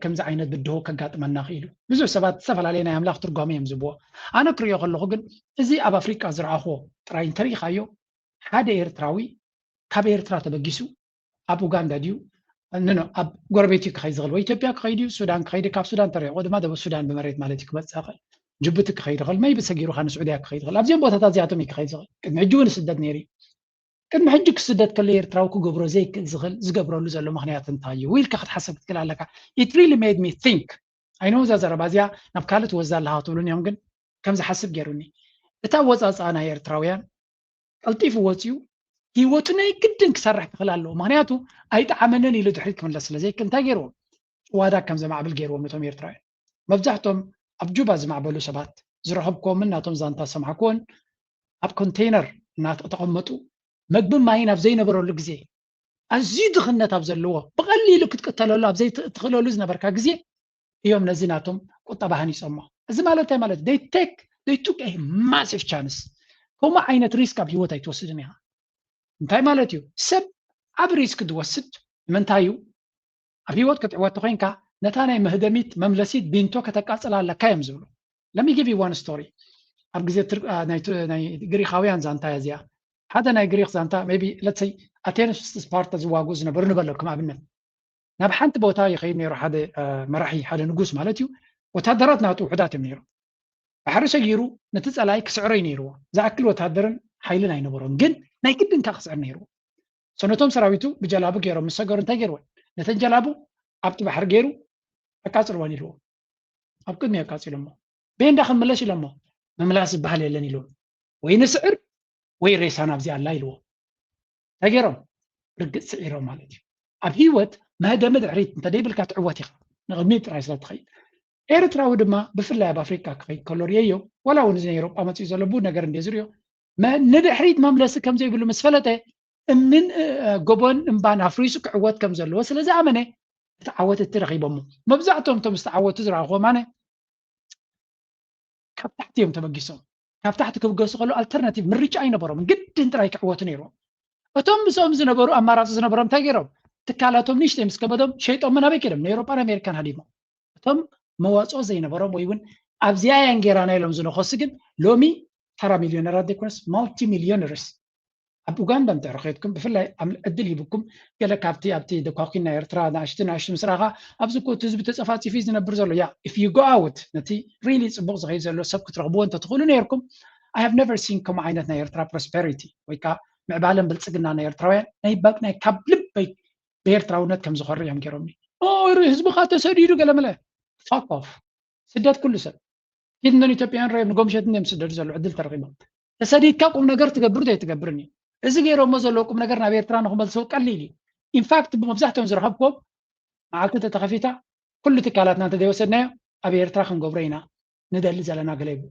ከምዚ ዓይነት ብድሆ ከጋጥመና ክኢሉ ብዙሕ ሰባት ዝተፈላለየ ናይ ኣምላኽ ትርጓመ እዮም ዝብዎ ኣነ ክሪኦ ከለኹ ግን እዚ ኣብ ኣፍሪቃ ዝረኣኽዎ ጥራይ እንተሪኢኻዮ ሓደ ኤርትራዊ ካብ ኤርትራ ተበጊሱ ኣብ ኡጋንዳ ድዩ ኖ ኣብ ጎረቤት እዩ ክኸይድ ዝኽእል ወይ ኢትዮጵያ ክኸይድ እዩ ሱዳን ክኸይድ ካብ ሱዳን ተሪሕቆ ድማ ደቡብ ሱዳን ብመሬት ማለት እዩ ክመፅእ ይኽእል ጅቡቲ ክኸይድ ይኽእል መይቢ ሰጊሩ ካ ንስዑድያ ክኸይድ ይኽእል ኣብዚኦም ቦታታት እዚኣቶም እዩ ክኸይድ ዝኽእል ቅድሚ ሕጂ እውን ስደት ነይሩ እዩ ቅድሚ ሕጂ ክስደት ከሎ ኤርትራዊ ክገብሮ ዘይክእል ዝኽእል ዝገብረሉ ዘሎ ምኽንያት እንታይ እዩ ኢልካ ክትሓስብ ክትክእል ኣለካ it really made me think ኣይኖ እዛ ዘረባ እዚኣ ናብ ካልእ ትወስዳ ኣለካ ክትብሉን እዮም ግን ከም ዝሓስብ ገይሩኒ እቲ ኣወፃፅኣ ናይ ኤርትራውያን ቀልጢፉ ወፂኡ ህይወቱ ናይ ግድን ክሰርሕ ክኽእል ኣለዎ ምክንያቱ ኣይጠዓመንን ኢሉ ድሕሪት ክምለስ ስለ ዘይክእል እንታይ ገይርዎም ጭዋዳ ከም ዘማዕብል ገይርዎም ነቶም ኤርትራውያን መብዛሕቶም ኣብ ጁባ ዝማዕበሉ ሰባት ዝረኸብክዎምን ናቶም ዛንታ ዝሰማዕክዎን ኣብ ኮንቴይነር እናተቐመጡ መግብን ማይን ኣብ ዘይነበረሉ ግዜ ኣዝዩ ድኽነት ኣብ ዘለዎ ብቐሊሉ ክትቅተለሉ ኣብ ዘይትኽእለሉ ዝነበርካ ግዜ እዮም ነዚ ናቶም ቁጠባ ሃኒፆሞ እዚ ማለት እንታይ ማለት they take they took a massive chance ከምኡ ዓይነት ሪስክ ኣብ ህይወት ኣይትወስድን ኢኻ እንታይ ማለት እዩ ሰብ ኣብ ሪስክ ዝወስድ ንምንታይ እዩ ኣብ ህይወት ክትዕወት ተኮይንካ ነታ ናይ መህደሚት መምለሲት ቢንቶ ከተቃፅላ ኣለካ እዮም ዝብሉ let me give you one story ኣብ ግዜ ናይ ግሪካውያን ዛንታ እዚኣ ሓደ ናይ ግሪክ ዛንታ maybe let's say ኣቴንስ ስፓርታ ዝዋጉ ዝነበሩ ንበሎ ከም ኣብነት ናብ ሓንቲ ቦታ ይኸይድ ነይሩ ሓደ መራሒ ሓደ ንጉስ ማለት እዩ ወታደራት ናቱ ውሕዳት እዮም ነይሩ ባሕሪ ሰጊሩ ነቲ ፀላኢ ክስዕሮ እዩ ነይርዎ ዝኣክል ወታደርን ሓይልን ኣይነበሮን ግን ናይ ግድን ከዓ ክስዕር ነይርዎ ሰነቶም ሰራዊቱ ብጀላቡ ገይሮም ምስ ሰገሩ እንታይ ገይርወን ነተን ጀላቡ ኣብቲ ባሕሪ ገይሩ ኣቃፅልወን ኢልዎ ኣብ ቅድሚ ኣቃፂሎሞ ቤንዳ ክንምለስ ኢሎሞ ምምላስ ዝበሃል የለን ኢልዎም ወይ ንስዕር ወይ ሬሳ ናብዚ ኣላ ኢልዎ እንታይ ገይሮም ርግፅ ስዒሮም ማለት እዩ ኣብ ህይወት መህደሚ ድሕሪት እንተደይብልካ ትዕወት ኢኻ ንቕድሚት ጥራይ ስለ ትኸይድ ኤርትራዊ ድማ ብፍላይ ኣብ ኣፍሪቃ ክኸይድ ከሎ ርእየዮ ዋላ እውን እዚ ናይ ኤሮጳ መፅኡ ዘሎ ብዙ ነገር እንደ ዝርእዮ ንድሕሪት መምለሲ ከም ዘይብሉ ምስ ፈለጠ እምንን ጎቦን እምባን ኣፍሪሱ ክዕወት ከም ዘለዎ ስለ ዝኣመነ እቲ ዓወት እቲ ረኺቦሞ። መብዛሕትኦም እቶም ዝተዓወቱ ዝረኣኹዎም ኣነ ካብ ታሕቲ እዮም ተበጊሶም። ካብ ታሕቲ ክብገሱ ከለዉ ኣልተርናቲቭ ምርጫ ኣይነበሮም፣ ግድን ጥራይ ክዕወቱ ነይርዎም። እቶም ምስኦም ዝነበሩ ኣማራፂ ዝነበሮም እንታይ ገይሮም? ትካላቶም ንእሽተይ ምስ ከበዶም ሸይጦም ናበይ ከይዶም? ንኤውሮጳን ኣሜሪካን ሃዲሞም። እቶም መዋፅኦ ዘይነበሮም ወይ እውን ኣብዚኣ እያን ጌራና ኢሎም ዝነኸሱ ግን ሎሚ ተራ ሚልዮነራት ዘይኮነስ ማልቲ ሚልዮነርስ ኣብ ኡጋንዳ እንተ ረኸድኩም ብፍላይ ዕድል ሂብኩም ገለ ካብቲ ኣብቲ ደኳኩን ናይ ኤርትራ ንኣሽቱ ንኣሽቱ ምስ ረኣኻ ኣብዚ እኮ እቲ ህዝቢ ተፀፋፂፉ እዩ ዝነብር ዘሎ ያ if you go out ነቲ really ፅቡቕ ዝኸይድ ዘሎ ሰብ ክትረኽብዎ እንተትኽእሉ ነይርኩም I have never seen ከምኡ ዓይነት ናይ ኤርትራ prosperity ወይ ከዓ ምዕባለን ብልፅግና ናይ ኤርትራውያን ናይ ካብ ልበይ ብኤርትራውነት ከም ዝኾርዕ እዮም ገይሮምኒ። ህዝብኻ ተሰዲዱ ገለመለ fuck off ስደት ኩሉ ሰብ ኪድ እንደን ኢትዮጵያን ረ ንጎምሸት እንደም ስደዱ ዘሎ ዕድል ተረኺቦም ተሰዲድካ ቁም ነገር ትገብር ዘይትገብርን እዩ። እዚ ገይሮሞ ዘለዎ ቁም ነገር ናብ ኤርትራ ንክመልስዎ ቀሊል እዩ። ኢንፋክት ብመብዛሕትኦም ዝረኸብክዎም መዓልቲ ተተኸፊታ ኩሉ ትካላትና እንተዘይወሰድናዮ ኣብ ኤርትራ ክንገብሮ ኢና ንደሊ ዘለና ገለ ይብሉ።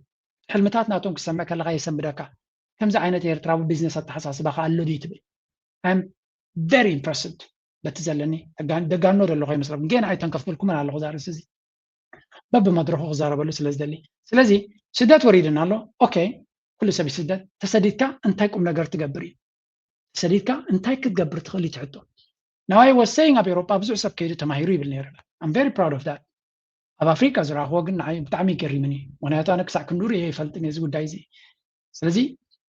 ሕልምታት ናቶም ክሰምዕ ከለካ የሰንብደካ። ከምዚ ዓይነት ኤርትራዊ ቢዝነስ ኣተሓሳስባ ከ ኣሎ ድዩ ትብል? I'm very impressed በቲ ዘለኒ ደጋኖ ደለኹ ይመስለኩም። ግን ኣይተንከፍኩልኩምን ኣለኹ እዛ ርእሲ እዚ በብመድረኹ ክዛረበሉ ስለ ዝደሊ። ስለዚ ስደት ወሪድና ኣሎ። ኦኬ ኩሉ ሰብ ይስደድ። ተሰዲድካ እንታይ ቁም ነገር ትገብር እዩ? ተሰዲድካ እንታይ ክትገብር ትኽእል እዩ ትሕቶ። Now I was saying ኣብ ኤውሮጳ ብዙሕ ሰብ ከይዱ ተማሂሩ ይብል ነይሩ። I'm very proud of that። ኣብ ኣፍሪቃ ዝረኣኽዎ ግን ንዓይ ብጣዕሚ ይገሪምኒ። ምክንያቱ ኣነ ክሳዕ ክንዱ ርእየ ይፈልጥን እዚ ጉዳይ እዚ። ስለዚ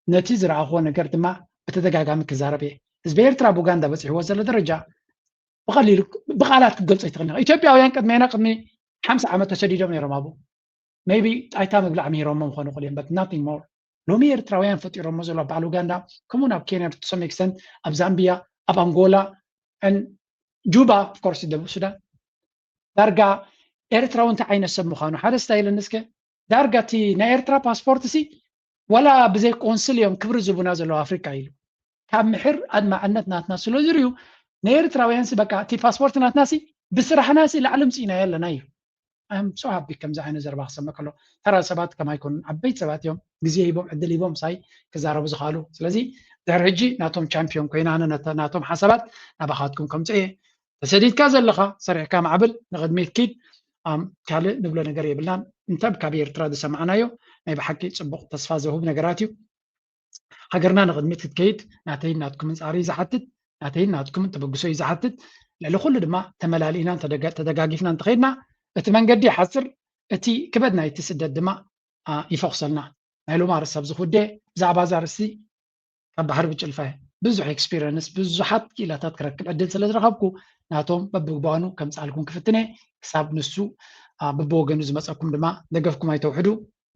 ነቲ ዝረኣኽዎ ነገር ድማ ብተደጋጋሚ ክዛረብ እየ። ህዝቢ ኤርትራ ኣብ ኡጋንዳ በፂሕዎ ዘሎ ደረጃ ብቐሊሉ ብቃላት ክትገልጾ ይትኽእል ኢኻ። ኢትዮጵያውያን ቅድሜና ቅድሚ ሓምሳ ዓመት ተሰዲዶም ነይሮም ኣብኡ maybe ጣይታ ምብላዕ ምሂሮሞ ምኾኑ ይኽእሉ እዮም but nothing more። ሎሚ ኤርትራውያን ፈጢሮሞ ዘሎ በዓል ኡጋንዳ ከምኡ ናብ ኬንያ to some extent ኣብ ዛምቢያ ኣብ ኣንጎላ ን ጁባ of course ደቡብ ሱዳን ዳርጋ ኤርትራዊ እንታይ ዓይነት ሰብ ምዃኑ ሓደ ስታይል እንስከ ዳርጋ እቲ ናይ ኤርትራ ፓስፖርት ሲ ዋላ ብዘይ ቆንስል እዮም ክብሪ ዝቡና ዘለዉ ኣፍሪካ ኢሉ ካብ ምሕር ኣድማዕነት ናትና ስለ ዝርዩ ንኤርትራውያን ሲ በቃ እቲ ፓስፖርት ናትና ሲ ብስራሕና ሲ ላዕሊ ምፅኢናዮ ኣለና እዩ። I'm so happy ከምዚ ዓይነት ዘረባ ክሰምዕ ከሎ ተራ ሰባት ከማይ ኮኑን ዓበይቲ ሰባት እዮም ግዜ ሂቦም ዕድል ሂቦም ሳይ ክዛረቡ ዝኽኣሉ ስለዚ ድሕሪ ሕጂ ናቶም ቻምፒዮን ኮይና ኣነ ናቶም ሓሳባት ናባኻትኩም ከምፅእ እየ ተሰዲድካ ዘለኻ ሰሪሕካ ማዕብል ንቕድሚት ኪድ ካልእ ንብሎ ነገር የብልናን እንተ ካብ ኤርትራ ዝሰማዕናዮ ናይ ብሓቂ ፅቡቕ ተስፋ ዘህብ ነገራት እዩ ሃገርና ንቕድሚት ክትከይድ ናተይን ናትኩምን ፃዕሪ እዩ ዝሓትት ናተይን ናትኩምን ተበግሶ እዩ ዝሓትት ልዕሊ ኩሉ ድማ ተመላሊእናን ተደጋጊፍና እንተኸይድና እቲ መንገዲ ይሓፅር እቲ ክበድ ናይቲ ስደት ድማ ይፈኹሰልና ናይ ሎማ ርእሲ ኣብዚ ኩዴ ብዛዕባ እዛ ርእሲ ካብ ባሕሪ ብጭልፋ ብዙሕ ኤክስፒሪንስ ብዙሓት ክኢላታት ክረክብ ዕድል ስለ ዝረኸብኩ ናቶም በብግባኑ ከምፅኣልኩም ክፍትነ ክሳብ ንሱ ብብወገኑ ዝመፀኩም ድማ ደገፍኩም ኣይተውሕዱ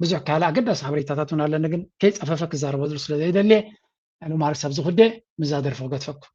ብዙሕ ካልእ ኣገዳሲ ሓበሬታታት እውን ኣለኒ ግን ከይፀፈፈ ክዛረበሉ ስለ ዘይደልየ ሎማ ርእሲ ኣብዚ ኩዴ ምዛ ደርፊ ክገድፈኩም